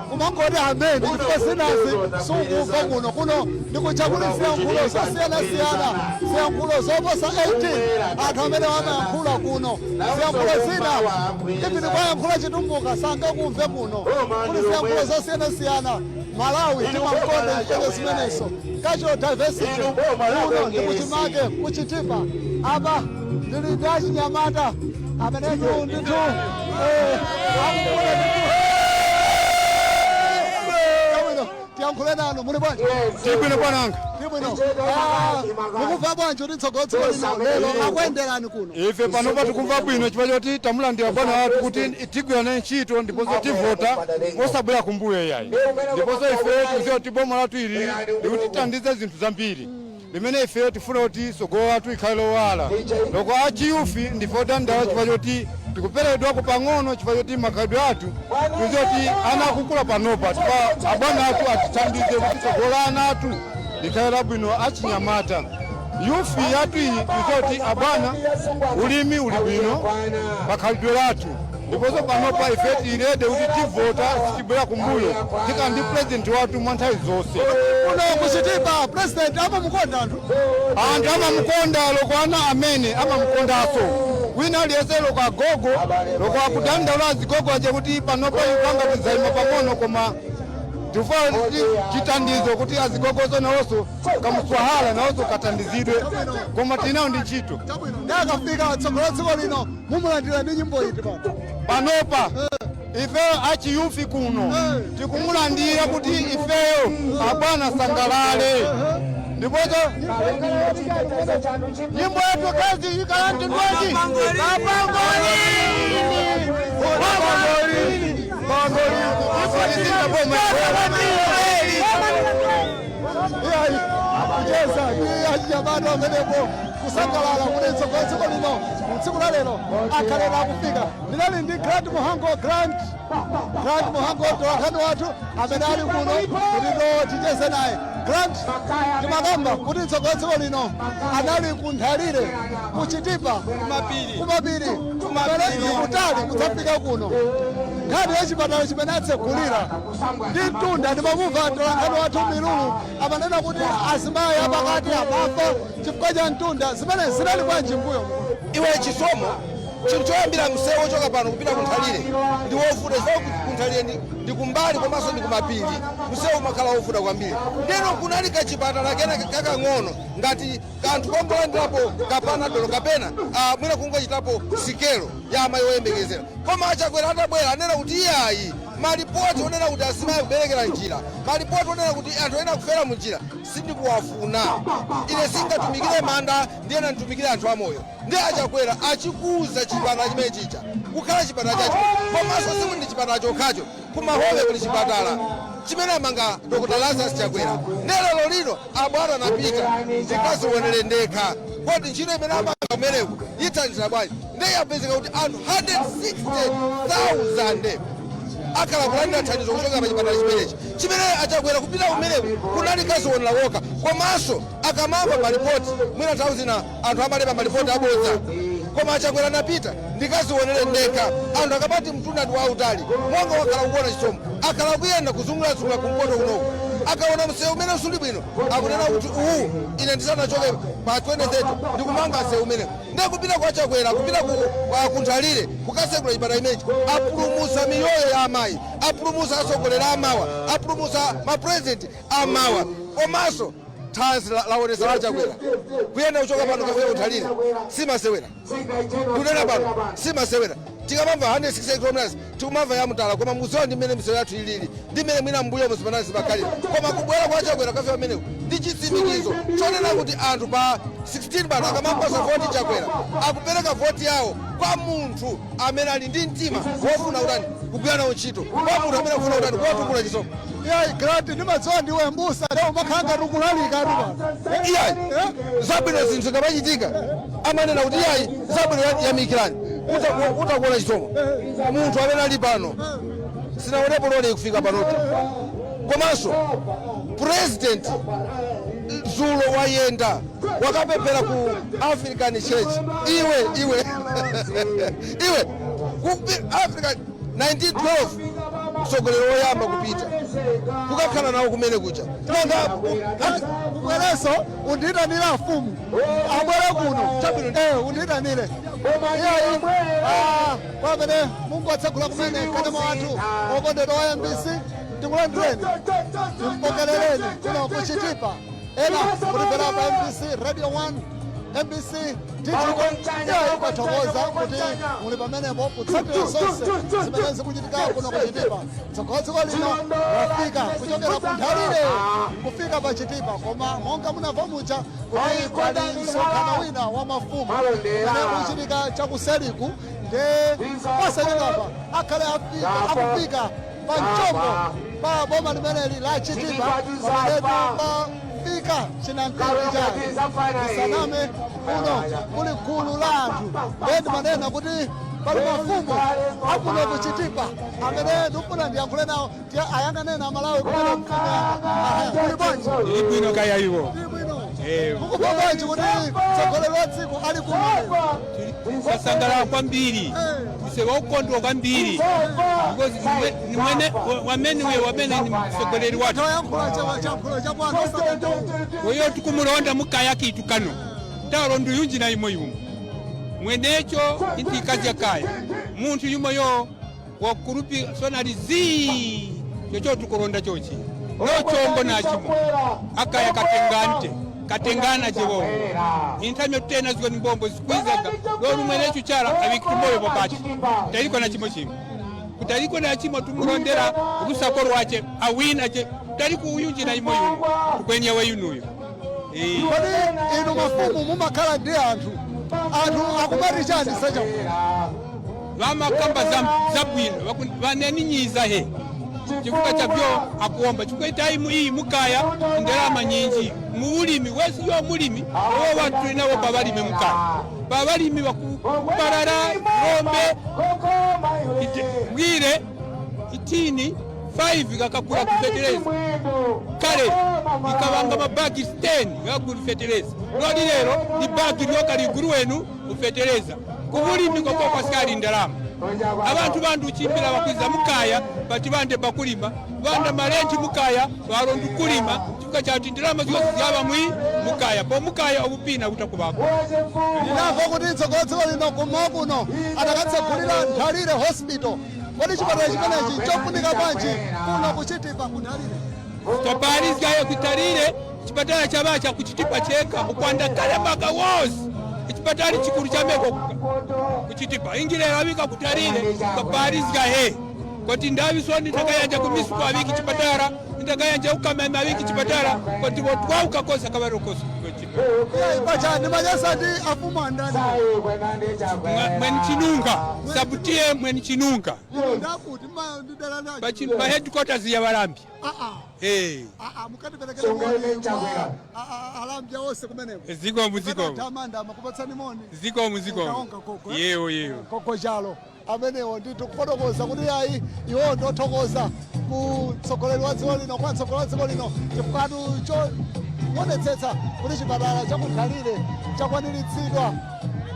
kumangoti amene chifukwa zinazi sukumva kuno. Kuno ndikuchakuli ziyankhulo zosiyanasiyana, ziyankhulo zoposa 18 anthu amene amayankhula kuno. Ziyankhulo zina even kwayankhula Chitumbuka sangakumve kuno. Kuli ziyankhulo zosiyanasiyana. Malawi timamkonda chifukwa zimenezo, cultural diversity. Kuno ndikuchimake kuchitipa. Apa ndili ndi achinyamata amenetu ndithu akukula ndithu. Chabwino, tiyankhule nanu. Muli bwanji? Tibwino, bwananga. Tibwino. Mukumva bwanji kuti tsogolo lino lero akuyenderani kuno? Ife panopa tikumva bwino chifukwa choti tamulandira bwana wathu kuti tigwirane ntchito, ndiponso tivota osabwera kumbuyo yayi. Ndiponso ife tikuziwa kuti boma lathu ili likutithandiza zinthu zambiri limene ife tifuna kuti tsogolo lathu ikhale lowala. Loko achi youth ndife odandaula chifukwa choti tikuperekedwako pang'ono, chifukwa choti makhalidwe athu tikuziwa kuti ana akukula panopa, chifukwa abwana athu atithandize kuti tsogolo la ana athu likhale labwino. Achinyamata, youth yathu iyi, tikuziwa kuti abwana ulimi uli bwino pakhalidwe lathu. Ndiponso panopa ife tilede kuti tivota, sitibwera kumbuyo, tika ndi president wathu mwa nthawi zonse. Kuno kuchitipa president amamukonda anthu? Anthu amamukonda, loko ana amene amamukondanso, wina aliyense, loko agogo, loko akudandaula azigogo aje kuti panopa ipanga tizayima pang'ono, koma tifuna chithandizo kuti azigogoso nawonso kamuswahala nawonso kathandizidwe, koma tinawo ndi ntchito. Chabwino. Ndi akafika tsogolo dziko lino mumulandira ndi nyimbo iti pano? Panopa ifeyo achi youth kuno tikumulandira kuti ifeyo abwana sangalale. Ndiponso nyimbo yetu kazi ikalandidwaji kapangolini, pangolini, pangolini. Iyayi, kucheza ndi achinyamata amenepo, kusangalala kuti tsogolo dziko lino tsiku la lero akhalera akufika. Ndinali ndi Grant Muhango, Grant Muhango, tolankhani wathu amene ali kuno kuti ticheze naye. Grant, timakamba kuti tsogolo dziko lino anali kunthalire kuchitipa kumapiri, kumene ndikutali kudzafika kuno. Nkhani ya chipatala chimene atsegulira ndi mtunda, ndimamumva mtolankhani wathu Milulu amanena kuti azimayi apakati amafa chifukwa cha mtunda. Zimene zinali bwanji mbuyo? Iwe Chisomo, chinthu choyambira, msewu wochoka pano kupita kunthalire ndi wovuta, chifukwa kunthalire ndi kumbali komanso ndi kumapiri. Msewu umakhala wovuta kwambiri. Ndeno kunali kachipatala kena kakang'ono ngati kanthu kongolandirapo kapanadolo kapena mwina kungochitapo sikelo ya amayi oyembekezera. Koma aChakwera atabwera anena kuti iyayi, malipoti onena kuti azimayi kuberekera njira, malipoti onena kuti anthu ena kufera munjira, sindikuwafuna. Ine singatumikire manda, ndiyena nditumikire anthu amoyo. Ndi aChakwera achikuza chipatala chimene chija kukhala chipatala chacho. Komanso sikuti ndi chipatala chokhacho, kumahowe kuli chipatala chimene amanga Dr Lazarus Chakwera. Lero lino abwana anapita, ndikazionere ndekha kodi ntchito imene amanga kumeneku ithandizira bwanji. Ndiye yapezeka kuti anthu 160,000 akhala kulandira thandizo kuchokera pa chipatala chimenechi chimene aChakwera kupita kumeneku kunali kazionera wokha. Komanso akamamva malipoti, mwina nthawi zina anthu amalemba malipoti abodza, koma aChakwera anapita, ndikazionere ndekha. Anthu akamati mtunda ndi wautali, monga wakhala kukuona Chisomo, akhala kuyenda kuzungulazungula kumpoto kunoku, akaona msewu umene usuli bwino akunena kuti uwu ine ndisanachoke pa 2030 ndikumanga msewu umene. Ndiye kupita kwa Chakwera, kupita kunthalire kukasegula chipatala imenechi, apulumusa miyoyo ya amayi, apulumusa atsogoleri amawa, apulumusa mapurezidenti amawa. Komanso thanzi laonesa la Chakwera kuyenda kuchoka pano kafika kunthalire simasewera. Kunena pano simasewera. Tikamamva 160 kilometers, tikumamva ya mtala, koma muziwa ndi mmene misewu yathu ilili, ndi mmene mwina mbuyo muzipanali zimakhalira. Koma kubwera kwa Chakwera kafika pameneko ndi chitsimikizo chonena kuti anthu pa 16 pano akamapasa voti Chakwera, akupereka voti yawo kwa munthu amene ali ndi mtima wofuna kutani? Kugwira nawo ntchito, kwa munthu amene akufuna kutani? Kuwatukula, Chisomo. Iyayi Grant, ndimadziwa ndiwe mbusa, lero umakhala ngati ukulalika atu pano. Iyayi, zabwino zinthu zikamachitika amanena kuti iyayi, zabwino yamikirani. Utakuona Chisomo, munthu amene ali pano sinaonepo lole kufika panopo. Komanso president dzulo wayenda wakapemphera ku African Church. Iwe, iwe, iwe, ku African 1912 mtsogoleri woyamba kupita kukakhala nawo kumene kuja nanga. Ubwereso undiyitanire afumu abwere kuno. Undiyitanire. Iyayi, pamene mungotsegula kumene kanema wathu okondedwa wa MBC, tikulandireni, timpokerereni kuno kuchitipa. Ena kutimvera pa MBC Radio 1, MBC Digital. Iyayi, kwathokoza kuti muli pamenepo kutsatira zonse zimene zikuchitika kuno kuchitipa. Tsogolo dziko lino lafika kuchokera ku Nthalire kufika pa Chitipa. Koma monga munamva muja kuti pali msonkhano wina wa mafumu umene ukuchitika chakuseliku, nde posachedwapa akhale afika, akufika pa mchombo pa boma limeneli la Chitipa, pamene pafika chinamtindi chake. Ndisaname, kuno kuli gulu la anthu. Ndiye ndimanena kuti pali mafumu akuno kuchitipa amene ndikufuna ndiyankhule nawo. Ayang'anena Malawi kumene mfumu. Kuli bwanji? Ili bwino, kaya iwo? Ili bwino. Eh. Mukumva bwanji kuti mtsogoleri wa dziko ali kuno lero? Tasangalala kwambiri, ise wakondwa kwambiri because nimwene wamene uyo wamene ni mtsogoleri wathu. Toyankhula chankhulo chabwana. Oyo tukumulonda mukaya kitu kano talondo yunji na imo yumo mwenecho inti kaya munthu yumo yo wakurupi sonali zii chocho tukulonda chochi nochongo nachimo akaya katengante katengana chiwo inthamyo tutena ziko ni mbombo zikwizaga lolu mwenecho chala avikitumoyo pakati taliko na chimo chimo kutaliko na chimo tumulondera lusako lwache awina che taliko uyunji na imo yumo tukwenyewe yunuyo. Kodi inu mafumu mumakhala ndi anthu, anthu akumati chani sachakuti? Vamakamba zabwino, vaneninyiza he chifukwa chavyo akuomba chifukwa itaimu iyi mukaya ndelama nyinji muulimi wesi yo mulimi owo watu nawo pabalimi mukaya pabalimi bakubalala rombe bwire itini 5 kakakula kufetereza kale ikawanga mabagi 10 gakuli fetereza loli lero libagi lyoka ligulu wenu kufetereza kubulimi koko kwasikali ndalama. Abantu bandu uchimbila bakwiza mukaya bati bande bakulima banda malenti mukaya balonda kulima chifukwa chati ndalama zonse zyaba mwi mukaya po mukaya obupina butakubako. Ndinamva kuti mtsogoleri wa dziko lino kumawa kuno adakatsegulira Nthalire Hospital. Kodi chipatala chimenechi chofunika bwanji kuno kuchitipa kunthalire? Twapalizgayo kutalire chipatala chaba cha kuchitipa cheka ukwanda kale maka wose ichipatala chikulu chameko kuchitipa ingilera abika kutalire twapalizga he koti ndavisoni ndakayanja kumisuku abiki chipatala ndakayanja ukamema abiki chipatala koti botwaukakosa kabarokosa. Pacha ndimachesa ndi afumu andani? Mweni Chinunga sabutie mweni Chinunga. Ndakuti ndidala nacho. Pa headquarters ya Balambi. Eh. Mukatiperekere moni alambya onse kumeneko. Zikomo, zikomo. Tamanda makupatsani moni. Zikomo, zikomo. Ukaonga gogo, eh? Yewo, yewo. Gogo chalo amenewo ndithu kufotokoza kuti ayi iwo ndothokoza kutsogoleri wa dziko lino kwa mtsogoleri wa dziko lino chifukwa choonetsetsa kuti chipatala chakunthalire chakwaniritsidwa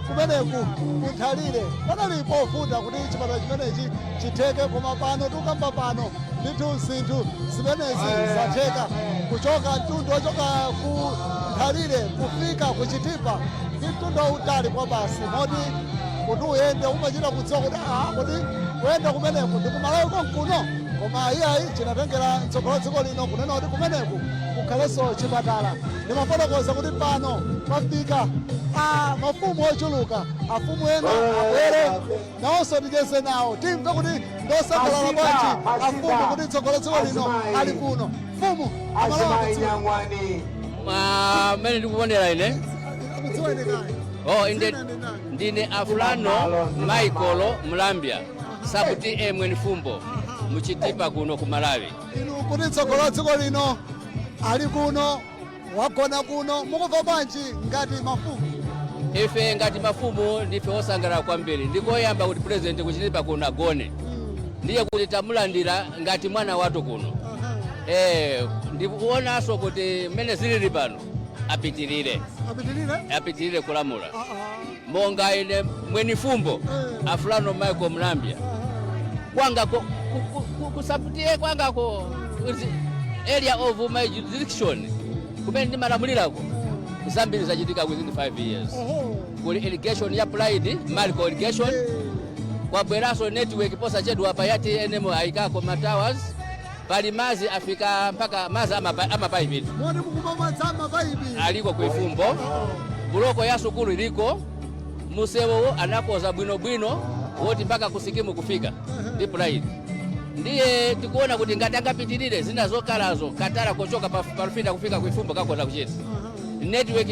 kumeneku kunthalire. Panali povuta kuti chipatala chimenechi chitheke, koma pano tikukamba pano ndithu zinthu zimenezi zatheka. Kuchoka mtundu wochoka ku Nthalire kufika kuchitipa ndi mtundu wautali kwa basi, moti kuti uyende umachita kudziwa kuti kuti kuyenda kumeneku ndi kumalawi konkuno. Koma iyayi chinatengera mtsogoleri wa dziko lino kunena kuti kumeneku kukhalenso chipatala. Ndimafotokoza kuti pano pafika mafumu ochuluka, afumu ena abwere nawonso ticheze nawo timve kuti ndosangalala bwanji afumu kuti mtsogoleri wa dziko lino ali kuno. Mfumu amalawi akudziwa. Mmene ndikuonera ine. Akudziwa ine kale. Oh, inde ndine Afulano Michael Mlambya sabuti emweni Fumbo muchitipa kuno ku Malawi. Inu kuti mtsogoleri wa dziko lino ali kuno, wagona kuno, mukumva bwanji ngati mafumu? Ife ngati mafumu ndife osangalala kwambiri. Ndikoyamba kuti president kuchitipa kuno agone, ndiye kuti tamulandira ngati mwana wathu kuno. Ndikuonanso kuti mmene zilili pano apitirire. Apitirire? Apitirire kulamula. Monga ine mweni Fumbo Afulano Michael Mlambya kwangako kusaputie kwangako area of my jurisdiction kumene ndimalamulirako zambiri zachitika within 5 years. Kuli irrigation ya Pride Marco irrigation, kwabweranso network posachedwa apa ya TNM ayikako ma towers, pali mazi afika mpaka mazi amapaipi. Moti mukumwa madzi amapaipi? Aliko kuifumbo, buloko ya sukulu iliko, musewowo anakoza bwinobwino woti mpaka kusikimu kufika ndi Pride. Ndiye tikuona kuti ngati angapitirire zina zokalazo katala kochoka pa palufita kufika kuifumbo kakoza kuchita network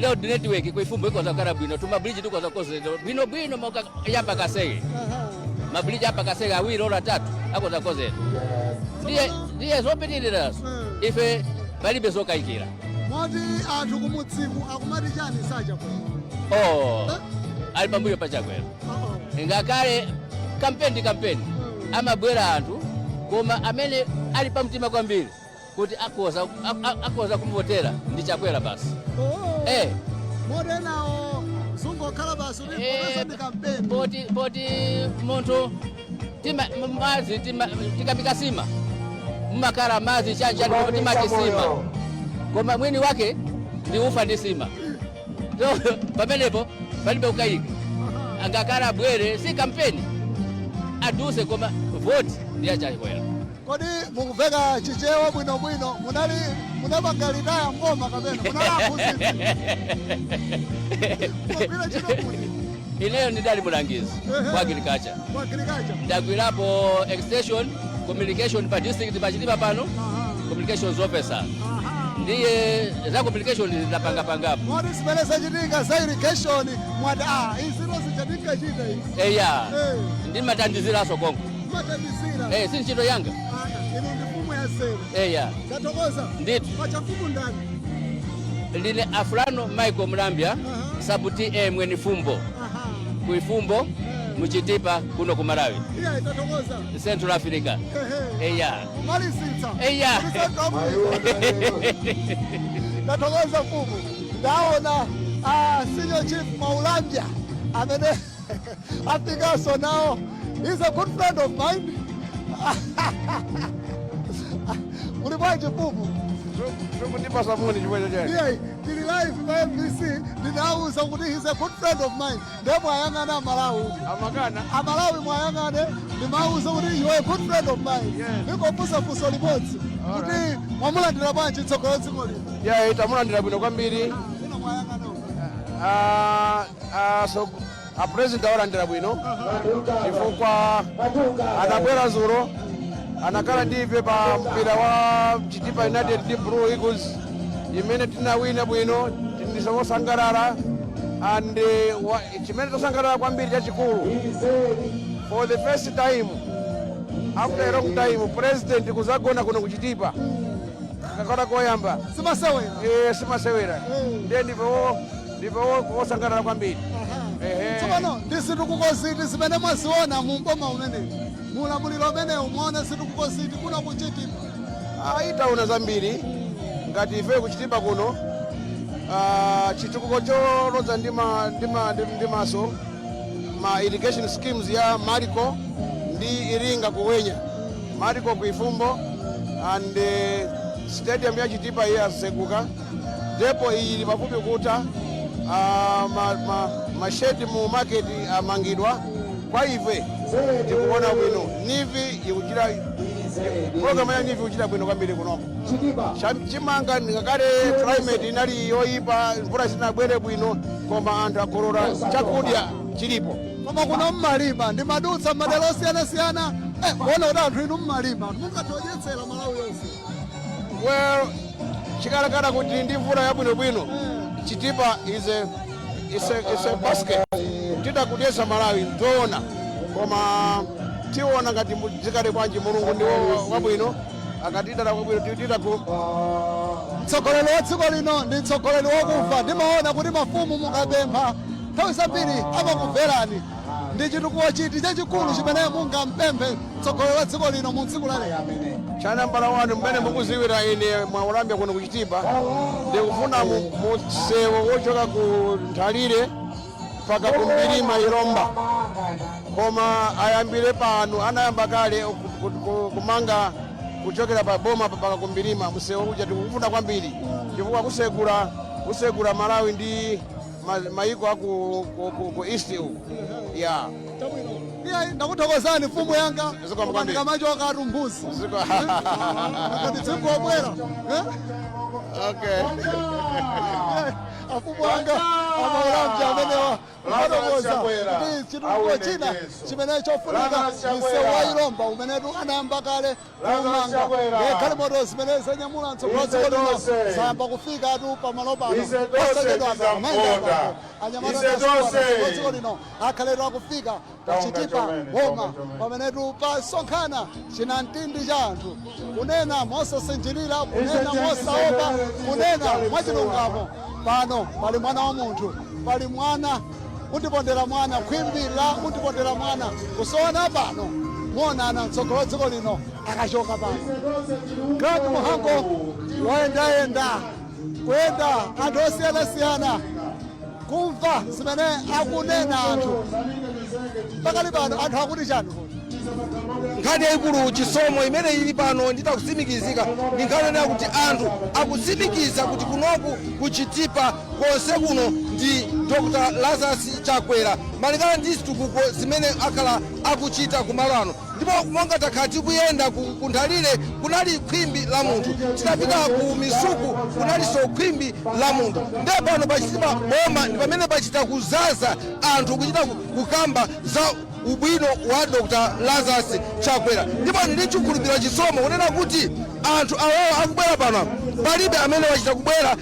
road network kuifumbo ikoza kukala bwino, tuma bridge tikoza kukozedwa bwino bwino moka yapa Kasege, ma bridge apa Kasege awiri ora atatu akoza kukozedwa. Ndiye zopitirirazo ife palibe zokayikira. Moti anthu kumudziku akumati chani sachakwera? Oh, ali pambuyo pachakwera. Ngakhale kampeni ndi kampeni amabwera anthu, koma amene ali pamtima kwambiri kuti akoza kumvotera ndi Chakwera basi. Moti enawo zungokhala basi kuti popeza ndi kampeni. Poti munthu tima mazi tima tikapika sima mmakhala mazi chanchani, koma timati sima, koma mwini wake ndi ufa ndi sima. So pamenepo palibe kukayika, angakhala abwere si kampeni aduse, koma voti ndi yachakwera. Kodi mukuveka Chichewa bwinobwino? Munali munapanga retire mboma kapena munali aphunzitsi? Mugwira ntchito kuti? Ineyo ndidali mulangizi wa agriculture. Ku agriculture. Ndagwirapo extension communication pa district pachitipa pano, communications officer, ndiye za communication ndapangapangapo. Moti zimene zachitika za irrigation mwati iziro zichatingachita izi? Eya, ndimatandiziraso konko. Matandizira? Eh, si ntchito yanga. Inu ndi mfumu ya nzeru. Eya. Tathokoza. Ndithu. Pacha mfumu ndani? Ndine Afulano Michael Mlambya sabuti e mweni Fumbo kuifumbo muchitipa kuno ku Malawi. Iya, tathokoza. Central Africa, eya. Kumalizitsa. Eya. Kuli Central Africa. Tathokoza mfumu. Ndaona senior chief Maulambya amene afikanso nawo. He's a good friend of mine. Muli bwanji, mfumu? Sikundipasa moni chifukwa chachani? Iye tili live pa MBC. Ndinawuza kuti he's a good friend of mine, ndiye mwayang'ana Amalawi. Amakana. Amalawi, mwayang'ane. Ndimawuza kuti you are a good friend of mine. Ndingofunsa funso limodzi kuti mwamulandira bwanji mtsogoleri dziko lino? Yeah, tamulandira bwino kwambiri. So a president awalandira bwino chifukwa anabwera zulo, anakhala ndife pa mpira wa Chitipa United ndi Blue Eagles imene tinawina bwino. Tindisosangalala and chimene tosangalala kwambiri chachikulu, for the first time after a long time, president kuzagona kuno kuchitipa kakhala koyamba. Simasewera. Eh, simasewera. Ndiye ndife wosangalala kwambiri. Ehe. Tsopano ndi zitukuko ziti zimene mwaziona mu mboma umenewu, mulamuliro umenewu? Mwaona zitukuko ziti kuno kuchitipa? Taona zambiri. Ngati ife kuchitipa kuno, chitukuko cholodza ndi maso, ma irrigation schemes ya Mariko ndi Iringa kuwenya Mariko kuifumbo and stadium ya Chitipa iye aseguka, depo iyi ili pafupi kuta, mashedi mu market amangidwa. Kwa ife tikuona bwino. NEEF ikuchita, program ya NEEF ikuchita bwino kwambiri kunoko. Chimanga ngakale climate inali yoyipa, mvula sinabwere bwino, koma anthu akolola, chakudya chilipo. Koma kuno mmalima? Ndimadutsa madera osiyanasiyana, kuona kuti anthu inu mmalima, mungathodyetsera Malawi yonse. Well, chikalakala kuti ndi mvula yabwinobwino, Chitipa is a basket tidakudyesa Malawi, nzoona. Koma tiona ngati zikale bwanji. Mulungu ndi wabwino, akatidala kwabwino titaku. Mtsogoleri wa dziko lino ndi mtsogoleri wakufa. Ndimaona kuti mafumu mukapempha nthawi zambiri amakumverani. Ndi chitukuko chiti chachikulu chimene mungampemphe mtsogoleri wa dziko lino mu tsiku la lero? Cha number 1, mmene mukuziwira ine mwaulambya kuno kuchitipa, ndikufuna msewu wochoka ku Nthalire mpaka ku Mbilima Ilomba, koma ayambire pano. Anayamba kale kumanga kuchokera pa boma mpaka ku Mbilima. Msewu uja tikufuna kwambiri chifukwa kusegula Malawi ndi maiko aku ku east uku ya. Iyayi, ndakuthokozani, mfumu yanga. Zikomo Koma kwambiri. ndikamachoka atu mbuzi akati dzingobwera. Okay. Afumu anga amaulambya amenewa kufotokoza kuti chitukuko china chimene chofunika, msewu wa Ilomba umenetu anayamba kale kumanga. Galimoto zimene zanyamula mtsogolo dziko lino zayamba kufika atu pamalo pano. Posachedwa apa anyamata dziko lino akhaletu akufika pachitipa boma pamenetu pasonkhana chinamtindi cha anthu, kunena mosasinjirira, kunena mosaopa, kunena mwachilungamo. Pano pali mwana wa munthu, pali mwana undipondera mwana, khwimbi la undipondera mwana kusowana. Pano muonana mtsogolo dziko lino akachoka pano. Grant Muhango woyendayenda, kuyenda anthu osiyanasiyana, kumva zimene akunena anthu. Pakali pano anthu akuti chani kuti? Nkhani yayikulu, Chisomo, imene ili pano nditakutsimikizika ndi nkhani yonena kuti anthu akutsimikiza kuti kunoku kuchitipa konse kuno ndi Dr Lazarus Chakwera, malingana ndi zitukuko zimene akhala akuchita kumalo ano. Ndipo monga takhala tikuyenda ku Nthalire, kunali khwimbi la munthu. Tidapita ku Misuku, kunalinso khwimbi la munthu. Ndiye pano pachitipa boma ndi pamene pachita kuzaza anthu kuchita kukamba za ubwino wa Dr Lazarus Chakwera. Ndipo ndili chikhulupiriro, Chisomo, kunena kuti anthu awawo akubwera pano, palibe amene wachita kubwera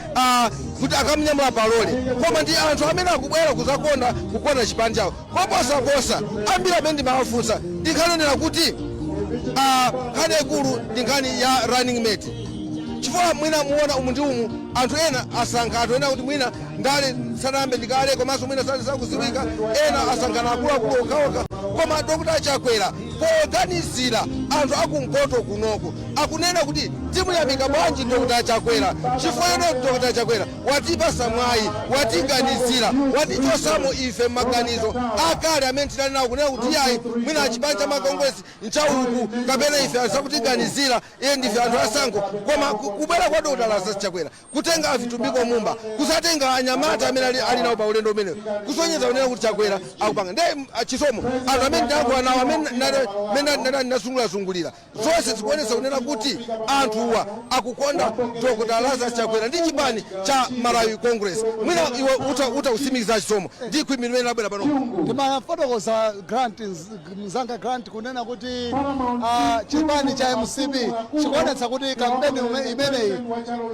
kuti akamnyamula palole, koma ndi anthu amene akubwera kuzakonda, kukonda chipani chawo koposaposa. Ambiri amene ndimawafunsa ndinkhanenera kuti nkhani yaikulu ndi nkhani ya running mate, chifukwa mwina muona umu ndi umu anthu ena asankha anthu ena kuti mwina ndale sanayambe ndikale, komanso mwina sakuziwika, ena asankhana akuluakulu okhaokha. Koma Dr Chakwera, poganizira anthu akumpoto kunoko, akunena kuti Timuyamika bwanji Dr Chakwera? Chifukwa choti Dr Chakwera watipasa mwayi, watiganizira, watichosamo ife maganizo akale amene tinali nawo kunena kuti iyayi, mwina chipani cha Makongresi nchauku kapena ife asakutiganizira, iye ndife anthu asankho. Koma kubwera kwa Dr Lazarus Chakwera, kutenga a Vitumbiko Mumba, kusatenga anyamata amene ali nawo pa ulendo umenewo, kusonyeza kunena kuti Chakwera akupanga. Nde Chisomo, anthu amene ndayankhula nawo, amene ndinazungulirazungulira, zonse zikuonetsa kunena kuti anthuwa akukonda Dr Lazarus Chakwera ndi chipani cha Malawi Congress. Mwina iwe utautsimikiza, Chisomo, ndi khwimbi limene labwera pano. Timafotokoza Grant, mzanga Grant, kunena kuti chipani cha MCP chikuonetsa kuti kampeni imeneyi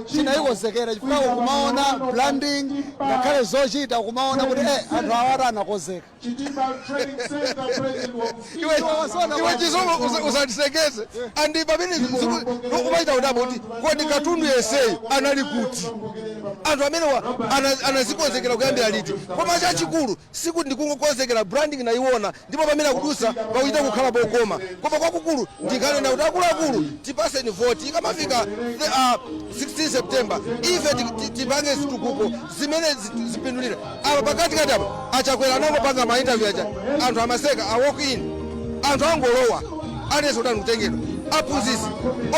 chinayikonzekera, chifukwa kumaona branding, ngakhale zochita, kumaona kuti anthu awati anakonzeka. Iwe Chisomo, usatisekeze. Andi pamene umaita udabo kuti kodi katundu yeseyi anali kuti? Anthu amenewa anazikonzekera kuyambira liti? Koma chachikulu sikuti ndikungokonzekera, branding nayiona, ndipo pamene akudusa pakuchita kukhala pokoma. Koma kwakukulu ndinkanena kuti akuluakulu, tipaseni voti, ikamafika 16 September ife tipange zitukuko zimene zipindulire. Apa pakatikati apa aChakwera anangopanga ma interview aja, anthu amaseka, a walk in, anthu angolowa, aliyense kuti anakutengedwa. Aphunzitsi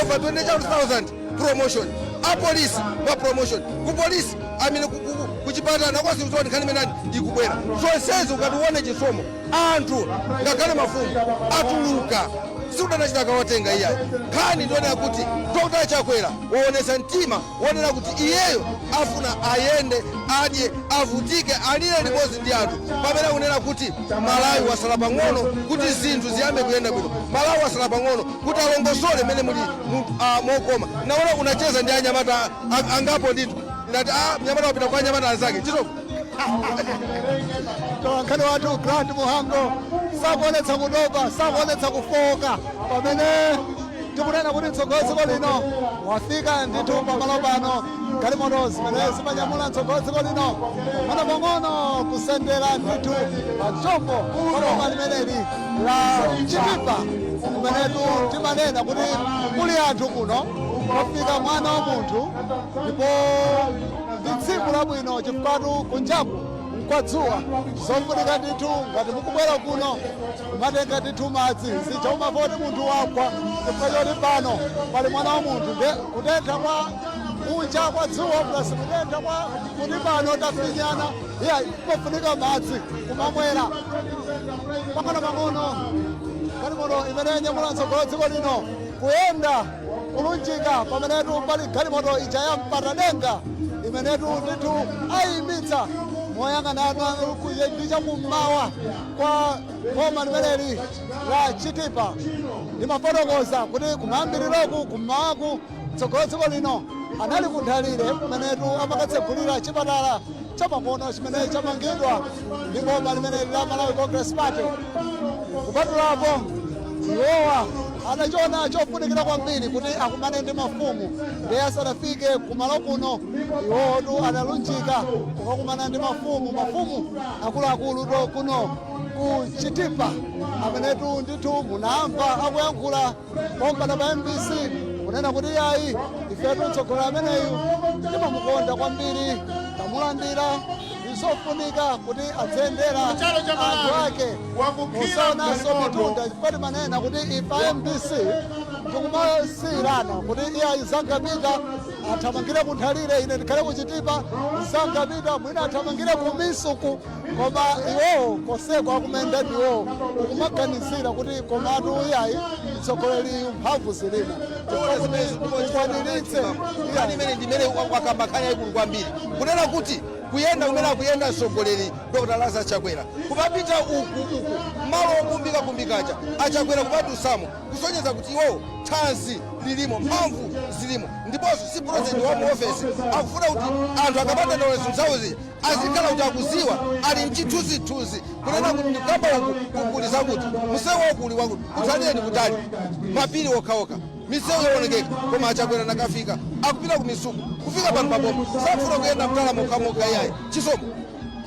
over 20,000 promotion, apolisi ma promotion ku polisi amene kuchipatala nakonse kuti nkhani imenani ikubwera. Zonsezi ukati uone, Chisomo, anthu ngakhale mafumu atuluka, sikudanachita kawatenga iyayi. Nkhani ndionera kuti Dr Chakwera waonesa mtima wonena kuti iyeyo afuna ayende, adye, avutike, alire limodzi ndi anthu, pamene akunena kuti Malawi wasala pang'ono kuti zinthu ziyambe kuyenda bwino, Malawi wasala pang'ono kuti alongosole mmene muli mokoma. Naona unacheza ndi anyamata angapo ndithu. Ndati mnyamata wapita kwa anyamata anzake, Chisomo. Tolankhani wathu Grant Muhango sakuonetsa kutopa, sakuonetsa kufoka, pamene tikunena kuti mtsogoleri dziko lino wafika ndithu pamalo pano. Galimoto zimene zimanyamula mtsogoleri dziko lino pang'ono pang'ono kusendera ndithu pachombo paboma limeneli la Chitipa, kumenetu timanena kuti kuli anthu kuno, kufika mwana wa munthu. Ndipo ndi tsiku labwino chifukwatu kunjaku nkwadzuwa, zofunika ndithu ngati mukubwera kuno kumatenga ndithu madzi zija umavoti munthu wagwa chifukwa choti pano pali mwana wa munthu, nde kutentha kwa kunja kwa dzuwa plus kutentha kwa kuti pano tafinyana, iya, kumafunika madzi kumamwera pang'ono pang'ono. Galimoto imene yanyamula mtsogolo dziko lino kuyenda kulunjika pamenetu pali galimoto ija ya mpatadenga, imenetu ndithu ayimitsa moyang'anana ndi chakummawa kwa boma limeneli la Chitipa. Ndimafotokoza kuti kumayambiriroku kummawaku mtsogolo dziko lino anali kunthalire, kumenetu amakatsegulira chipatala chamakono chimene chamangidwa ndi boma limeneli la Malawi Congress Party. Kupatulapo, iwowa anachiona chofunikira kwambiri kuti akumane ndi mafumu, ndiye asanafike kumalo kuno iwowotu analunjika kukakumana ndi mafumu, mafumu akuluakulu to kuno ku Chitipa, amenetu ndithu munamva akuyankhula pompano pa MBC kunena kuti yayi, ifetu mtsogoleri ameneyu timamukonda kwambiri, tamulandira, ndizofunika kuti adziyendera anthu ake musaonanso mitunda, chifukwa timanena kuti ife MBC tikumasiyirana kuti iyayi, zangapita athamangire kunthalire, ine ndikhale kuchitipa, zangapita mwina athamangire ku Misuku, koma iwowo koseko akumenda ndiwowo ukumaganizira kuti komatu iyayi, mtsogoleri mphamvu zilimo chifukwa kuti ukwaniritse. Nkhani imene ndimene wakamba, nkhani yayikulu kwambiri, kunena kuti kuyenda kumene akuyenda mtsogoleri Dr Lazarus Chakwera, kumapita uku uku malo okumbikakumbikacha, aChakwera kumadusamo, kusonyeza kuti iwowo thanzi lilimo, mphamvu zilimo, ndiponso si president wa mu ofesi. Akufuna kuti anthu akapatandaula zinthu zawo zija azikhala kuti akuziwa, ali mchithunzithunzi kunena kuti ndikukamba uku kukuli zakuti, msewu waukuli wakuti, kutsalire ndi kutali, mapiri okhaokha, misewu yoonekeka. Koma aChakwera nakafika, akupita ku Misuku, kufika pano paboma, sakufuna kuyenda mtala mokhamoka iyayi, Chisomo.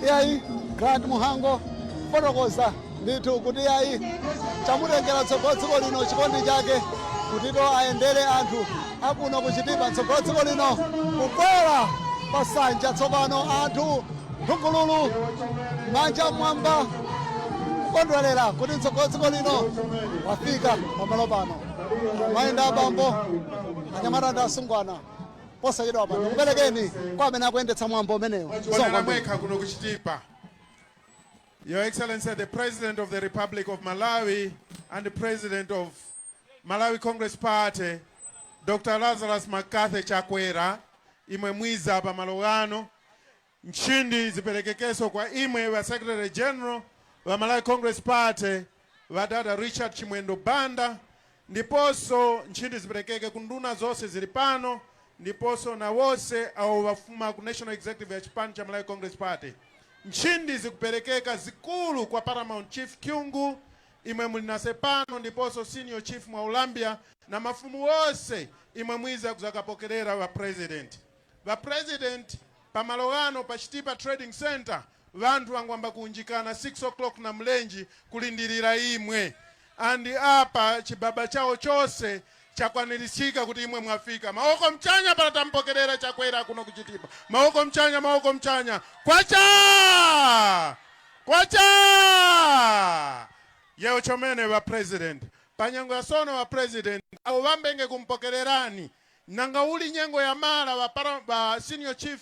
Iyayi, Grant Muhango fotokoza ndithu kuti iyayi, chamutengera tsogolo dziko lino chikondi chake kutito ayendere anthu. Akuno kuchitipa, mtsogolo dziko lino kukwera pasanja. Tsopano anthu nthungululu, manja mwamba, kukondwerera kuti mtsogolo dziko lino wafika pamalo pano. Mayenda abambo, anyamata ndi asungwana. Posachedwa pano ndikuperekeni kwa amene akuyendetsa mwambo umenewu. Onera mwekha kuno kuchitipa. Your Excellency, the President of the Republic of Malawi and the President of Malawi Congress Party, Dr. Lazarus McCarthy Chakwera, imwe mwiza pamalo ano. Nchindi ziperekekeso kwa imwe wa Secretary General wa Malawi Congress Party, vadada Richard Chimwendo Banda, ndiponso nchindi ziperekeke ku nduna zonse zili pano, ndiponso na wonse awo wafuma ku National Executive ya chipani cha Malawi Congress Party. Nchindi zikuperekeka zikulu kwa Paramount Chief Kyungu, imwe muli nase pano, ndiponso Senior Chief Mwaulambia na mafumu wonse imwe mwiza kuzakapokerera va president. Va president, pamalo ano pa Chitipa Trading Center vanthu vangwamba kuunjikana 6 o'clock na mlenji kulindirira imwe, andi apa chibaba chawo chose chakwanirisika kuti imwe mwafika. Maoko mchanya pala tampokerera Chakwera kuno kuchitipa. Maoko mchanya, maoko mchanya. Kwacha kwacha! Yewo chomene va president, panyengo ya sono va president awo vambenge kumpokererani, nanga uli nyengo ya mala, va senior chief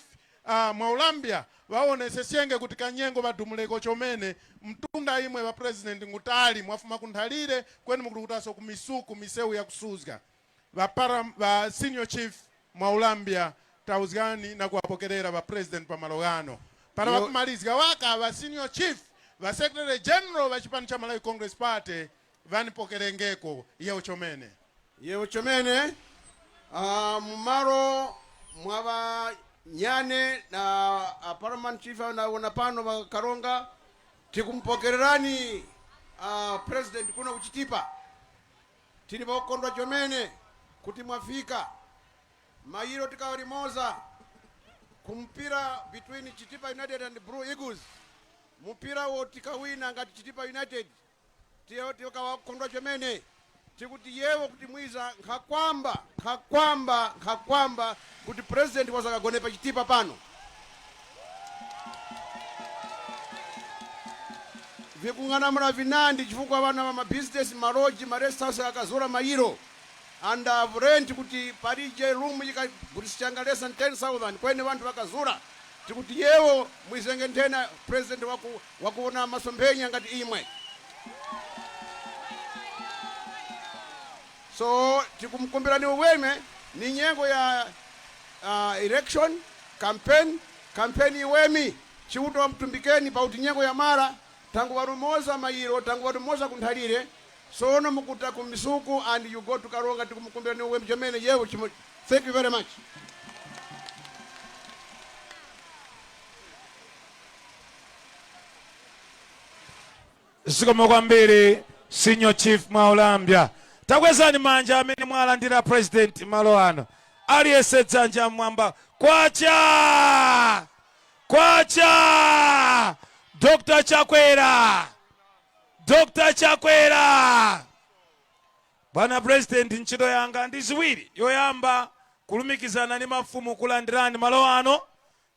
Mwaulambia vaonesesenge kuti kanyengo vadumuleko chomene. Mtunda imwe va president ngutali, mwafuma kunthalire kweni mukulukutaso ku misuku misewu ya kusuzga. Va senior chief Mwaulambia, tauzgani na kuwapokerera va president pamalo ano para vakumalizika waka. Va senior chief, va secretary general va chipani cha Malawi Congress Party vanipokerengeko. Yewo chomene. Yewo chomene. Mumalo mwava nyane na paramount chief naona pano vakaronga, tikumpokererani president kuno kuchitipa. Tili vokondwa chomene kuti mwafika. Mayiro tikawalimoza kumpira between Chitipa United and Blue Eagles, mupira wo tikawina ngati Chitipa United, tiyo tikawakondwa chomene. Tikuti yewo kuti mwiza nkhakwamba nkhakwamba nkhakwamba kuti president wazakagone pa Chitipa pano. Vikung'anamula vinandi chifukwa vana va mabizinesi, ma lodge, ma rest house akazula mayiro and have rent kuti palije room ikagulisichanga less than 10,000, kwene vanthu vakazula. Tikuti yewo mwizenge nthena president wakuona masomphenya ngati imwe. So tikumkumbirani uweme, ni nyengo ya election campaign, campaign iwemi chiuto wamtumbikeni pauti nyengo ya mara tangu warumoza mayiro, tangu warumoza kunthalire, sono mukuta ku misuku and you go to Karonga. Tikumkumbirani uwemi chomene yewo chimo. Thank you very much. Zikomo kwambiri, Senior Chief Mwaulambya. Takwezani manja amene mwalandira president malo ano. Aliyense dzanja mmwamba. Kwacha kwacha! Dr Chakwera, Dr Chakwera! Bwana president, ntchito yanga ndi ziwiri. Yoyamba, kulumikizana ndi mafumu kulandirani malo ano.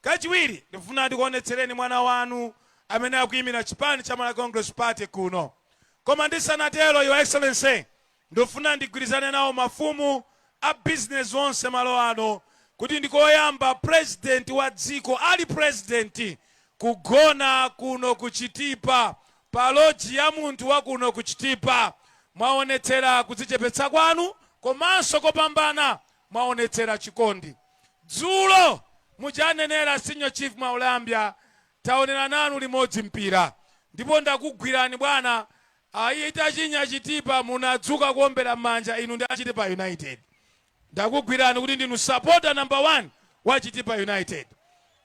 Kachiwiri, ndifuna ndikuonetsereni mwana wanu amene akuyimira chipani cha Malawi Congress Party kuno. Koma ndisanatero, Your Excellency, ndifuna ndigwirizane nawo mafumu a business onse malo ano kuti ndikoyamba president wa dziko ali president kugona kuno kuchitipa pa lodge ya munthu wa kuno kuchitipa. Mwaonetsera kudzichepetsa kwanu, komanso kopambana mwaonetsera chikondi. Dzulo mujanenera Senior Chief Mwaulambya, taonera nanu limodzi mpira ndipo ndakugwirani bwana. Ayi, itachinya Chitipa munadzuka kuombera m'manja inu ndi Achitipa United. Ndakugwirani kuti ndinu supporter number one wa Chitipa United.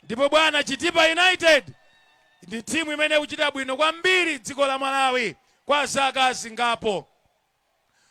Ndipo bwana, Chitipa United ndi timu imene ikuchita bwino kwambiri dziko la Malawi kwa zaka zingapo.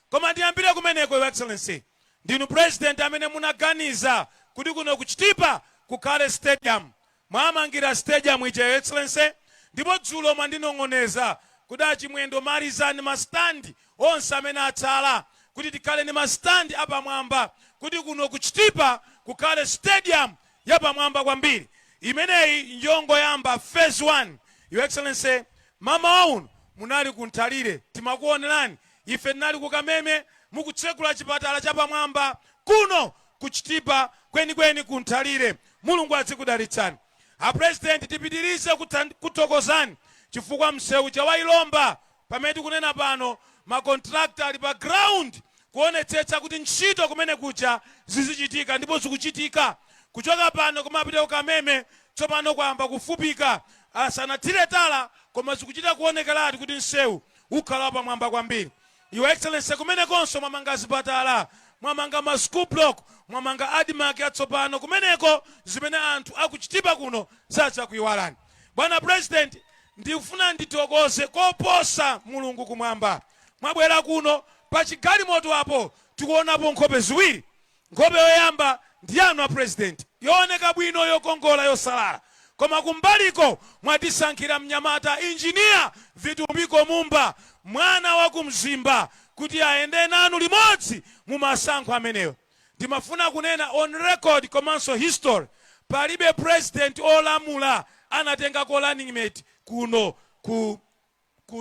Koma ndiyambire kumeneko, Your Excellency, ndinu president amene munaganiza kuti kuno kuchitipa kukhale stadium. Mwamangira stadium ija, Your Excellency. Ndipo dzulo mwandinong'oneza kuti, "Achimwendo, malizani ma stand onse amene atsala." Kuti tikhale ndi masitandi apamwamba, kuti kuno ku Chitipa kukhale stadium yapamwamba kwambiri. Imeneyi njongoyamba, phase 1. Your Excellency, mmawa uno munali ku Nthalire, timakuonerani. Ife tinali ku Kameme mukutsekula chipatala chapamwamba kuno ku Chitipa, kwenikweni ku Nthalire. Mulungu adzikudalitsani, a President. Tipitirize kuthokozani chifukwa msewu chawailomba pamene tikunena pano, ma contractor ali pa ground kuonetsetsa kuti ntchito kumene kuja zizichitika, ndipo zikuchitika. Kuchoka pano kumapita ku Kameme tsopano kwayamba kufupika. Asanathire tala, koma zikuchita kuonekeratu kuti msewu ukhala pamwamba kwambiri. Your Excellency, kumenekonso mwamanga zipatala, mwamanga ma school block, mwamanga ADMARC yatsopano kumeneko, zimene anthu akuchitipa kuno sadzakuyiwalani. Bwana President, ndikufuna ndithokoze koposa Mulungu kumwamba. Mwabwera kuno pa chigalimoto apo, tikuonapo nkhope ziwiri. Nkhope yoyamba ndi yanu a President, yooneka bwino, yokongola, yosalala, koma kumbaliko mwatisankhira mnyamata, Engineer Vitumbiko Mumba, mwana wa kumzimba, kuti ayende nanu limodzi mu masankho amenewo. Ndimafuna kunena on record komanso history, palibe president olamula anatengako running mate kuno ku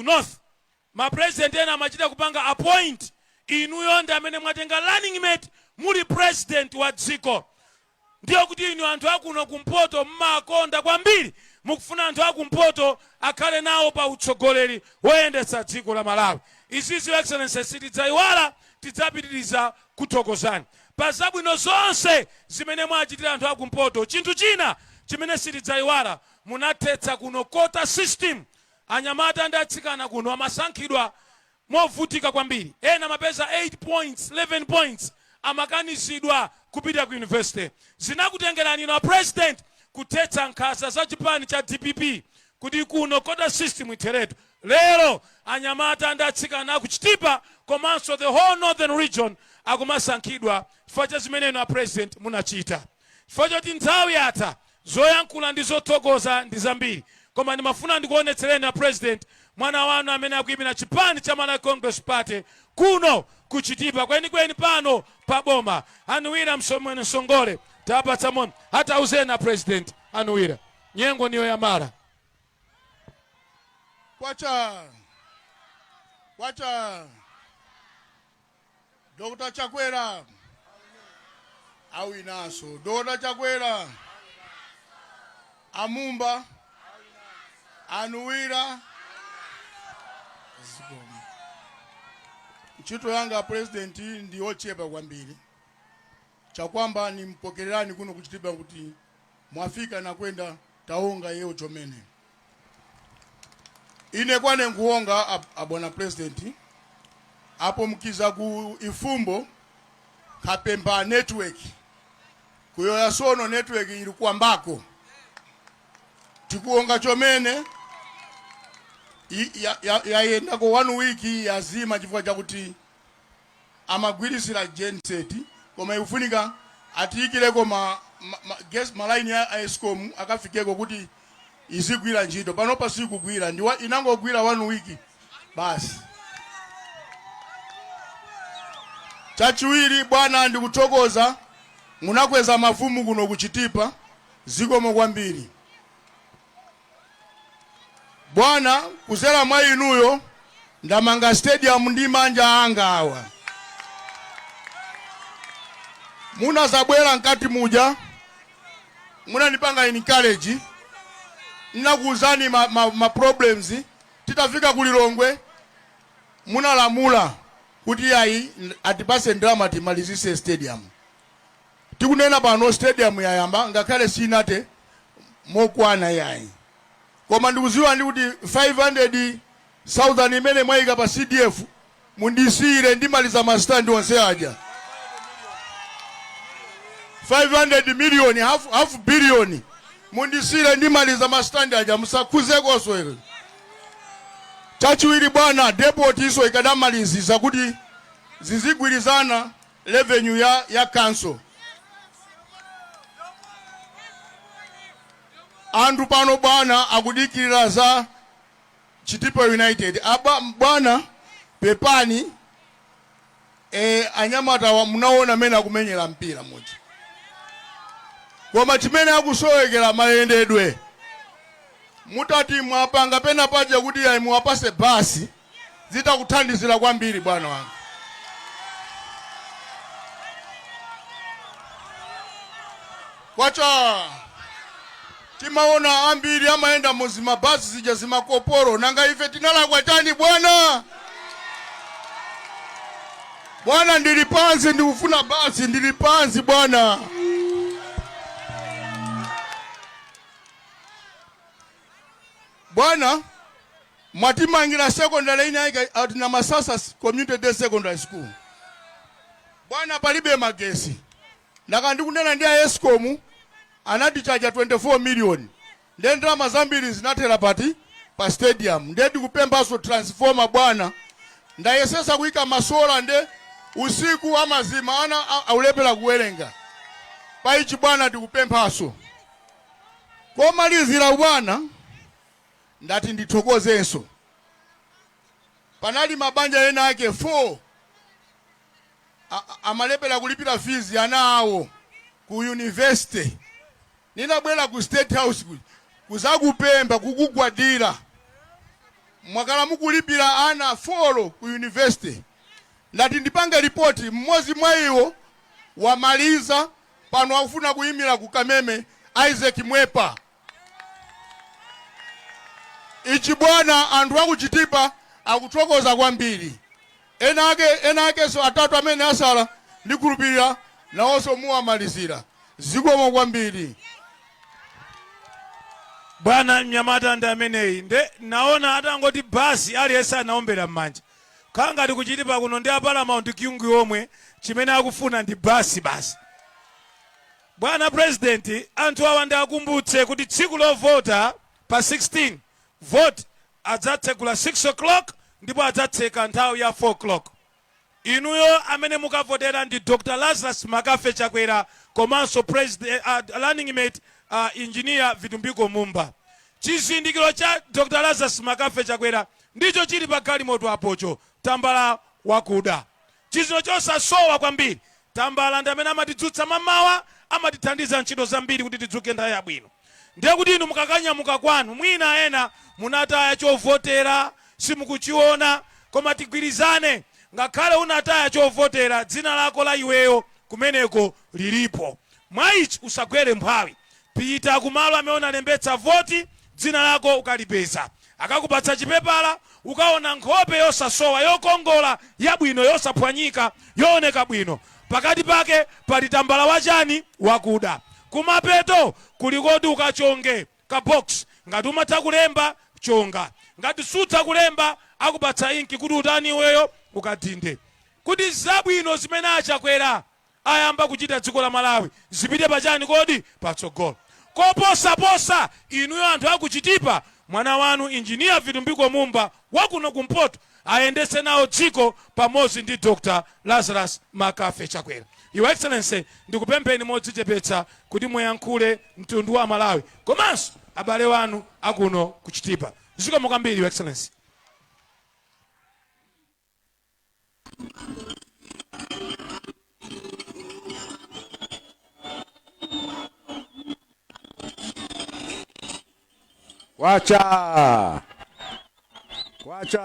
north. Ma president ena amachita kupanga appoint. Inuyo ndi amene mwatenga running mate muli president wa dziko. Ndiyo kuti inu anthu akuno kumpoto mmakonda kwambiri, mukufuna anthu akumpoto akhale nawo pa utsogoleri woyendetsa dziko la Malawi. Izizi, Your Excellency, sitidzayiwala. Tidzapitiriza kuthokozani pa zabwino zonse zimene mwachitira anthu akumpoto. Chinthu china chimene sitidzayiwala, munathetsa kuno quota system. Anyamata ndi atsikana kuno amasankhidwa movutika kwambiri. Ena amapeza 8 points, 11 points, amakanizidwa kupita ku university. Zinakutengerani inu a President kuthetsa nkhanza za chipani cha DPP kuti kuno quota system itheretu. Lero anyamata ndi atsikana akuchitipa komanso the whole northern region akumasankhidwa chifukwa cha zimene inu a President munachita. Chifukwa choti nthawi yatha, zoyankhula ndi zothokoza ndi zambiri, koma ndimafuna ndikuonetsereni a President mwana wanu amene akuyimira chipani cha Malawi Congress Party kuno kuchitipa, kwenikweni pano pa boma, Anuwira Msomwene Msongole. Tapatsa moni, atauzeni a President. Anuwira, nyengo niyo yamala. Kwacha, kwacha! Dr. Chakwera awinanso. Dr. Chakwera, Amumba, Anuwira, zikomo. Ntchito yanga, President, ndi yochepa kwambiri. Chakwamba nimpokererani kuno kuchitipa kuti mwafika nakwenda taonga yewo chomene ine kwane nkuonga abwana President. Apo mkiza ku ifumbo kapemba network kuyoya sono, network ili kwambako, tikuonga chomene yayendako one week yazima chifukwa chakuti amagwirisira genset, koma ikufunika atiyikireko ma malaini ya ESCOM akafikeko kuti izigwira ntchito. Panopa sikugwira, ndiwa inangogwira one week basi. Chachiwiri, bwana, ndikuthokoza munakweza mafumu kuno kuchitipa, zikomo kwambiri, bwana. Kuzera mwa inuyo ndamanga stadium ndi manja anga awa. Munazabwera mkati muja, munandipanga encourage, nnakuuzani ma problems. Titafika ku Lilongwe munalamula kuti ayi, atipase ndalama timalizise stadium. Tikunena pano stadium yayamba, ngakhale sinate mokwana yayi, koma ndikuziwa ndi kuti 500,000 imene mwayika pa CDF, mundisiyire ndimaliza masitandi onse aja. 500 million, half billion, mundisiyire ndimaliza masitandi aja, musakhuzekonso ero. Chachiwiri, bwana, depot iso ikadamalizisa kuti zizigwirizana revenue ya council. Anthu pano, bwana, akudikirira za Chitipa United. Aba bwana, pepani. Anyamata munaona amene akumenyera mpira muja, koma chimene akusowekera mayendedwe. Mutati mwapanga pena paja kuti ayi muwapase basi, zitakuthandizira kwambiri bwana wanga. Kwacha timaona ambiri amayenda muzimabasi zija zimakoporo. Nanga ife tinalakwa chani bwana? Bwana, ndili pansi, ndikufuna basi, ndili pansi bwana. Bwana, mwatimangira secondary ina ati na Masasa Community Day Secondary School. Bwana, palibe magesi. Ndaka ndikunena ndi a ESCOM, anatichaja 24 million, ndiye ndalama zambiri zinathera pati? Pa stadium. Ndiye ndikupemphanso transformer bwana. Ndayesesa kuyika ma solar, nde usiku amazima, ana aulepera kuwerenga. Paichi bwana tikupemphanso. Komalizira bwana, ndati ndithokozenso, panali mabanja ena ake 4 amalepera kulipira fees ana awo ku university. Ninabwera ku State House kuzakupempha, kukugwadira, mwakala mukulipira ana 4 ku university. Ndati ndipange ripoti, mmodzi mwa iwo wamaliza pano, akufuna kuyimira ku Kameme, Isaac Mwepa. Ichi bwana, anthu akuchitipa akuthokoza kwambiri. Ena akenso atatu amene asala, ndikhulupirira nawonso muwamalizira. Zikomo kwambiri. Bwana, mnyamata ndi ameneyi. Nde naona atangoti basi, aliyense anaombera m'manja. Khala ngati kuchitipa kuno ndi a Paramount Kyungu omwe chimene akufuna ndi basi basi. Bwana President, anthu awa ndiakumbutse kuti tsiku lovota pa 16, vote adzatsegula 6 o'clock ndipo adzatseka nthawi ya 4 o'clock. Inuyo amene mukavotera ndi Dr Lazarus Makafe Chakwera komanso president, running mate, Engineer Vitumbiko Mumba. Chizindikiro cha Dr Lazarus Makafe Chakwera ndicho chili pa galimoto apocho, tambala wakuda, chizindikiro chosasowa kwambiri. Tambala ndi amene amatidzutsa mamawa, amatithandiza ntchito zambiri kuti tidzuke nthawi yabwino. Ndiye kuti inu mukakanyamuka kwanu, mwina ena munataya chovotera, simukuchiona, koma tigwirizane, ngakhale unataya chovotera, dzina lako la iweyo kumeneko lilipo. Mwa ichi usagwere mphwayi, pita kumalo amene unalembetsa voti, dzina lako ukalipeza. Akakupatsa chipepala, ukaona nkhope yosasowa, yokongola, yabwino, yosaphwanyika, yooneka bwino. Pakati pake pali tambala wachani? Wakuda. Kumapeto kuli koti ukachonge ka box. Ngati umatha kulemba, chonga. Ngati sutha kulemba, akupatsa inki kuti utani iweyo? Ukadinde, kuti zabwino zimene achakwera ayamba kuchita dziko la Malawi zipite pachani kodi? Patsogolo. Koposaposa inuyo anthu akuchitipa, mwana wanu Engineer Vitumbiko Mumba wakuno kumpoto ayendetse nawo dziko pamodzi ndi Dr Lazarus Makafe Chakwera. Your Excellency, ndikupempheni modzichepetsa kuti muyankhule mtundu wa Malawi komanso abale wanu akuno kuchitipa. Zikomo kwambiri, Your Excellency. Kwacha! Kwacha!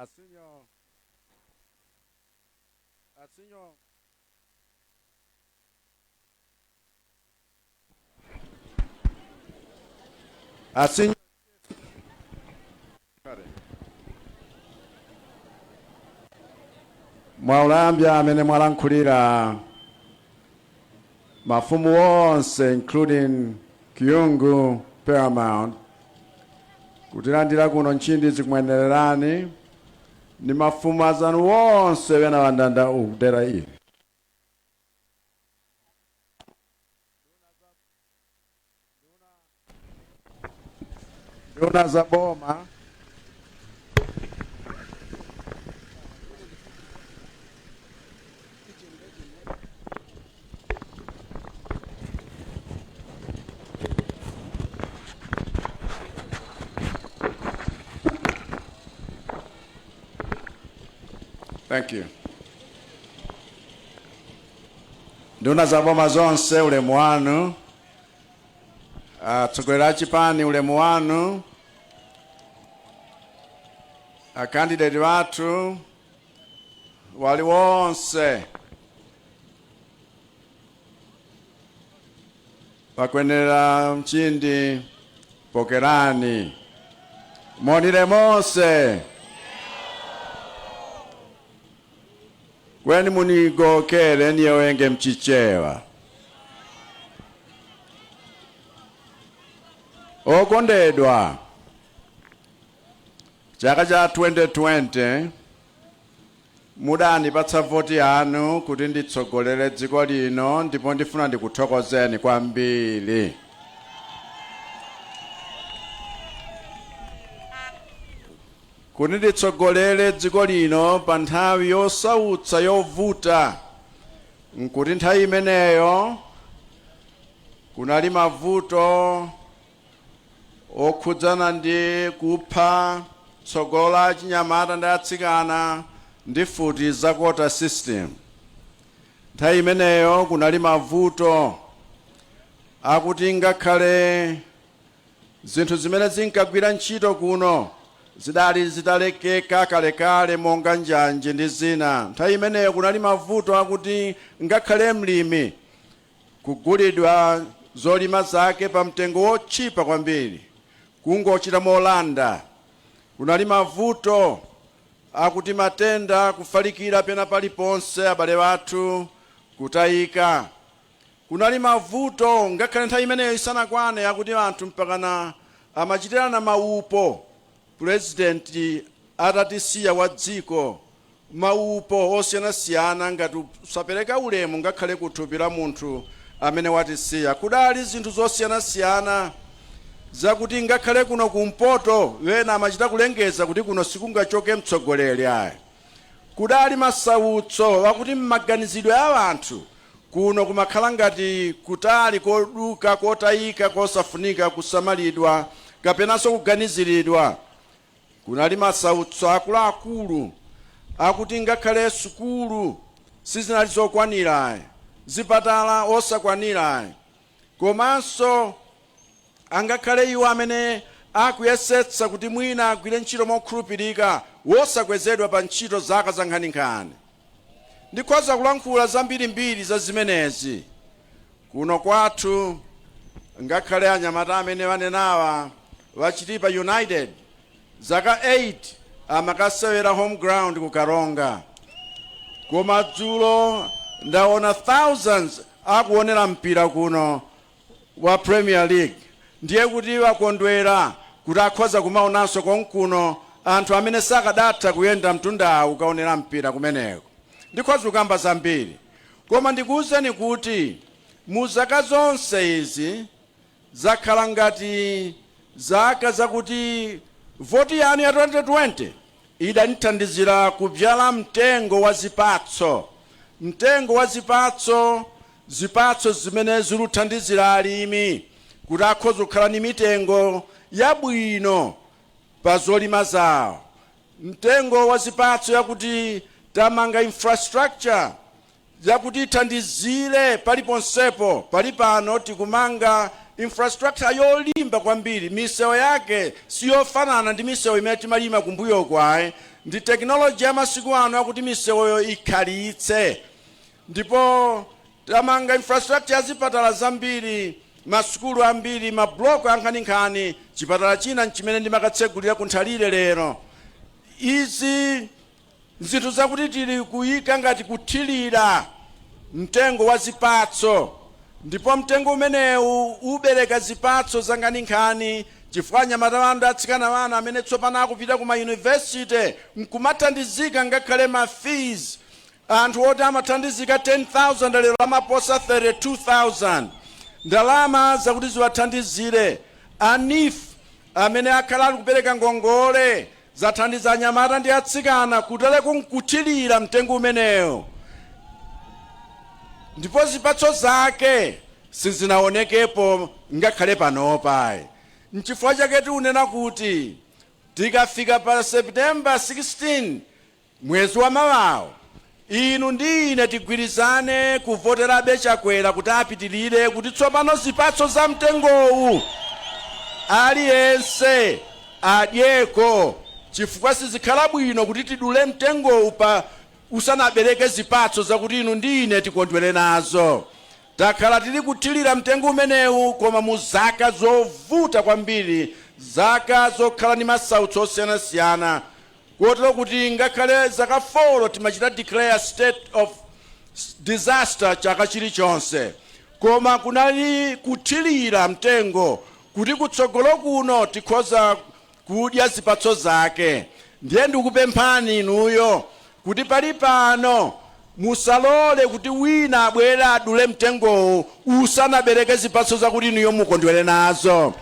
Asinyo. Asinyo. Asinyo. Mwaulambya amene mwalankhulira mafumu onse, including Kyungu Paramount, kutilandira kuno Nchindi, zikumwenererani ni mafumu azanu wonse wena wandanda ukudera ili. Nduna za boma, Thank you. Nduna za boma zonse ulemu wanu, atsogoleri a chipani ulemu wanu, akandideti wathu wali wonse Pakwenera mchindi pokerani monire mose kweni munigokere niyewenge mchichewa okondedwa chaka cha 2020 Mudanipatsa voti yanu kuti nditsogolere dziko lino ndipo ndifuna ndikuthokozeni kwambiri. Kuti nditsogolere dziko lino pa nthawi yosautsa yovuta, nkuti nthawi imeneyo kunali mavuto okhudzana ndi kupha tsogolo la achinyamata ndi atsikana ndi mfuti za quota system. Nthawi imeneyo kunali mavuto akuti ngakhale zinthu zimene zinkagwira ntchito kuno zidali zitalekeka kalekale monga njanji ndi zina. Nthawi imeneyo kunali mavuto akuti ngakhale mlimi kugulidwa zolima zake pa mtengo wotchipa kwambiri, kungochita molanda. Kunali mavuto akuti matenda kufalikira pena paliponse, abale athu kutayika. Kunali mavuto ngakhale nthawi imeneyo isanakwane akuti anthu mpakana amachitirana maupo Pulezidenti atatisiya wa dziko, maupo osiyanasiyana ngati kusapereka ulemu ngakhale ku thupi la munthu amene watisiya. Kudali zinthu zosiyanasiyana zakuti ngakhale kuno kumpoto ena amachita kulengeza kuti kuno sikungachoke mtsogoleri ayi. Kudali masautso akuti m'maganizidwe a anthu kuno kumakhala ngati kutali koduka, kotayika, kosafunika kusamalidwa kapenanso kuganiziridwa. Kunali masautso akuluakulu akuti ngakhale sukulu sizinali zokwanira ayi, zipatala osakwanira ayi, komanso angakhale iwo amene akuyesetsa kuti mwina agwire ntchito mokhulupirika wosakwezedwa pa ntchito zaka zankhaninkhani. Ndikhoza kulankhula zambirimbiri za zimenezi. Kuno kwathu ngakhale anyamata amene wanenawa wa Chitipa United zaka 8 amakasewera home ground ku Karonga koma dzulo ndaona thousands akuonera mpira kuno wa Premier League ndiye kuti wakondwera kuti akhoza kumaonanso konkuno anthu amene sakadatha kuyenda mtundawu kukaonera mpira kumeneko. Ndikhoza kukamba zambiri koma ndikuuzeni kuti mu zaka zonse izi zakhala ngati zaka zakuti voti yanu ya 2020 idanithandizira kubzala mtengo wa zipatso, mtengo wa zipatso, zipatso zimene ziluthandizira alimi kuti akhoza kukhala ni mitengo yabwino pa zolima zawo, mtengo wa zipatso yakuti tamanga infrastructure yakuti ithandizire paliponsepo. Pali pano tikumanga infrastructure yolimba kwambiri, misewu yake siyofanana ndi misewu imene timalima kumbuyoku ayi, ndi technology ya masiku ano yakuti misewuyo ikhalitse. Ndipo tamanga infrastructure ya zipatala zambiri, masukulu ambiri, ma block ankhaninkhani, chipatala china nchimene ndimakatsegulira ku Nthalire lero. Izi nzinthu zakuti tili kuyika ngati kuthilira mtengo wa zipatso ndipo mtengo umenewu ubereka zipatso zankhaninkhani chifukwa anyamata wanu ndi atsikana wanu amene tsopano akupita ku ma university nkumathandizika ngakhale ma fees anthu oti amathandizika 10,000 lero amaposa 32,000 ndalama zakuti ziwathandizire. A neef amene akhala ali kupereka ngongole zathandiza anyamata ndi atsikana kutereku nkuthilira mtengo umenewu ndipo zipatso zake sizinaonekepo ngakhale panopa ayi. Nchifukwa chake tikunena kuti tikafika pa September 16, Mwezi wa mawawo inu ndi ine tigwirizane kuvoterabe Chakwera kuti apitirire, kuti tsopano zipatso za mtengowu aliyense adyeko, chifukwa sizikhala bwino kuti tidule mtengowu pa usanabereke zipatso zakuti inu ndi ine tikondwere nazo. Takhala tili kuthirira mtengo umenewu, koma mu zaka zovuta kwambiri, zaka zokhala ndi masautso osiyanasiyana, kotero kuti ngakhale zaka 4 timachita declare state of disaster chaka chilichonse, koma kunali kuthirira mtengo kuti kutsogolo kuno tikhoza kudya zipatso zake. Ndiye ndikupemphani inuyo kuti pali pano musalole kuti wina abwere adule mtengowu usanabereke zipatso zakuti inuyo mukondwere nazo,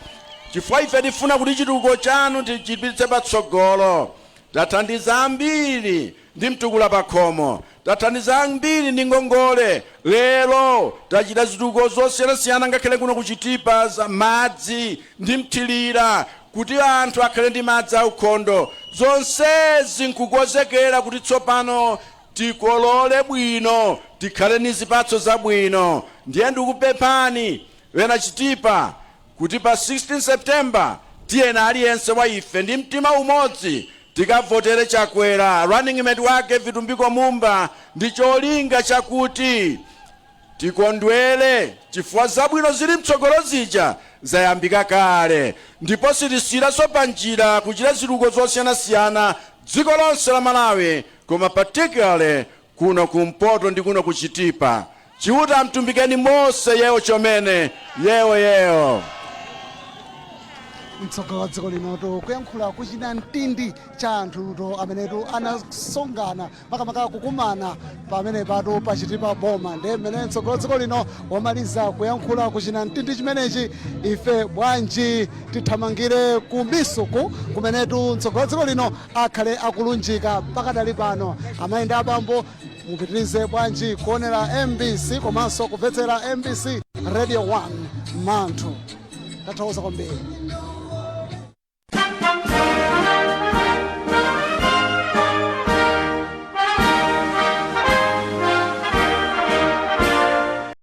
chifukwa ife tifuna kuti chitukuko chanu tichipititse patsogolo. Tathandiza ambiri ndi mtukula pakhomo, tathandiza ambiri ndi ngongole. Lero tachita zitukuko zosiyanasiyana, ngakhale kuno kuChitipa, za madzi ndi mthirira, kuti anthu akhale ndi madzi aukhondo. Zonsezi nkukonzekera kuti tsopano tikolole bwino, tikhale ndi zipatso zabwino. Ndiye ndikupemphani wena Chitipa kuti pa 16 September tiyena aliyense wa ife ndi mtima umodzi tikavotere Chakwera, running mate wake Vitumbiko Mumba, ndi cholinga chakuti tikondwere, chifukwa zabwino zili mtsogolo zija zayambika kale, ndipo sitisiyiraso panjira kuchita zitukuko zosiyanasiyana dziko lonse la Malawi, koma particularly kuno kumpoto ndi kuno kuChitipa. Chiuta mtumbikeni mose yewo chomene yewo yewo. Mtsogoleri wa dziko linoto kuyankhula kuchina mtindi cha anthuto amenetu anasongana, makamaka kukumana pamene patu paChitipa boma. Ndiye mmene mtsogoleri wa dziko lino wamaliza kuyankhula kuchina mtindi chimenechi, ife bwanji tithamangire ku Misuku kumenetu mtsogoleri wa dziko lino akhale akulunjika pakadali pano. Amayi ndi abambo, mupitirize bwanji kuonera MBC komanso kumvetsera MBC Radio 1 Manthu. Tathokoza kwambiri.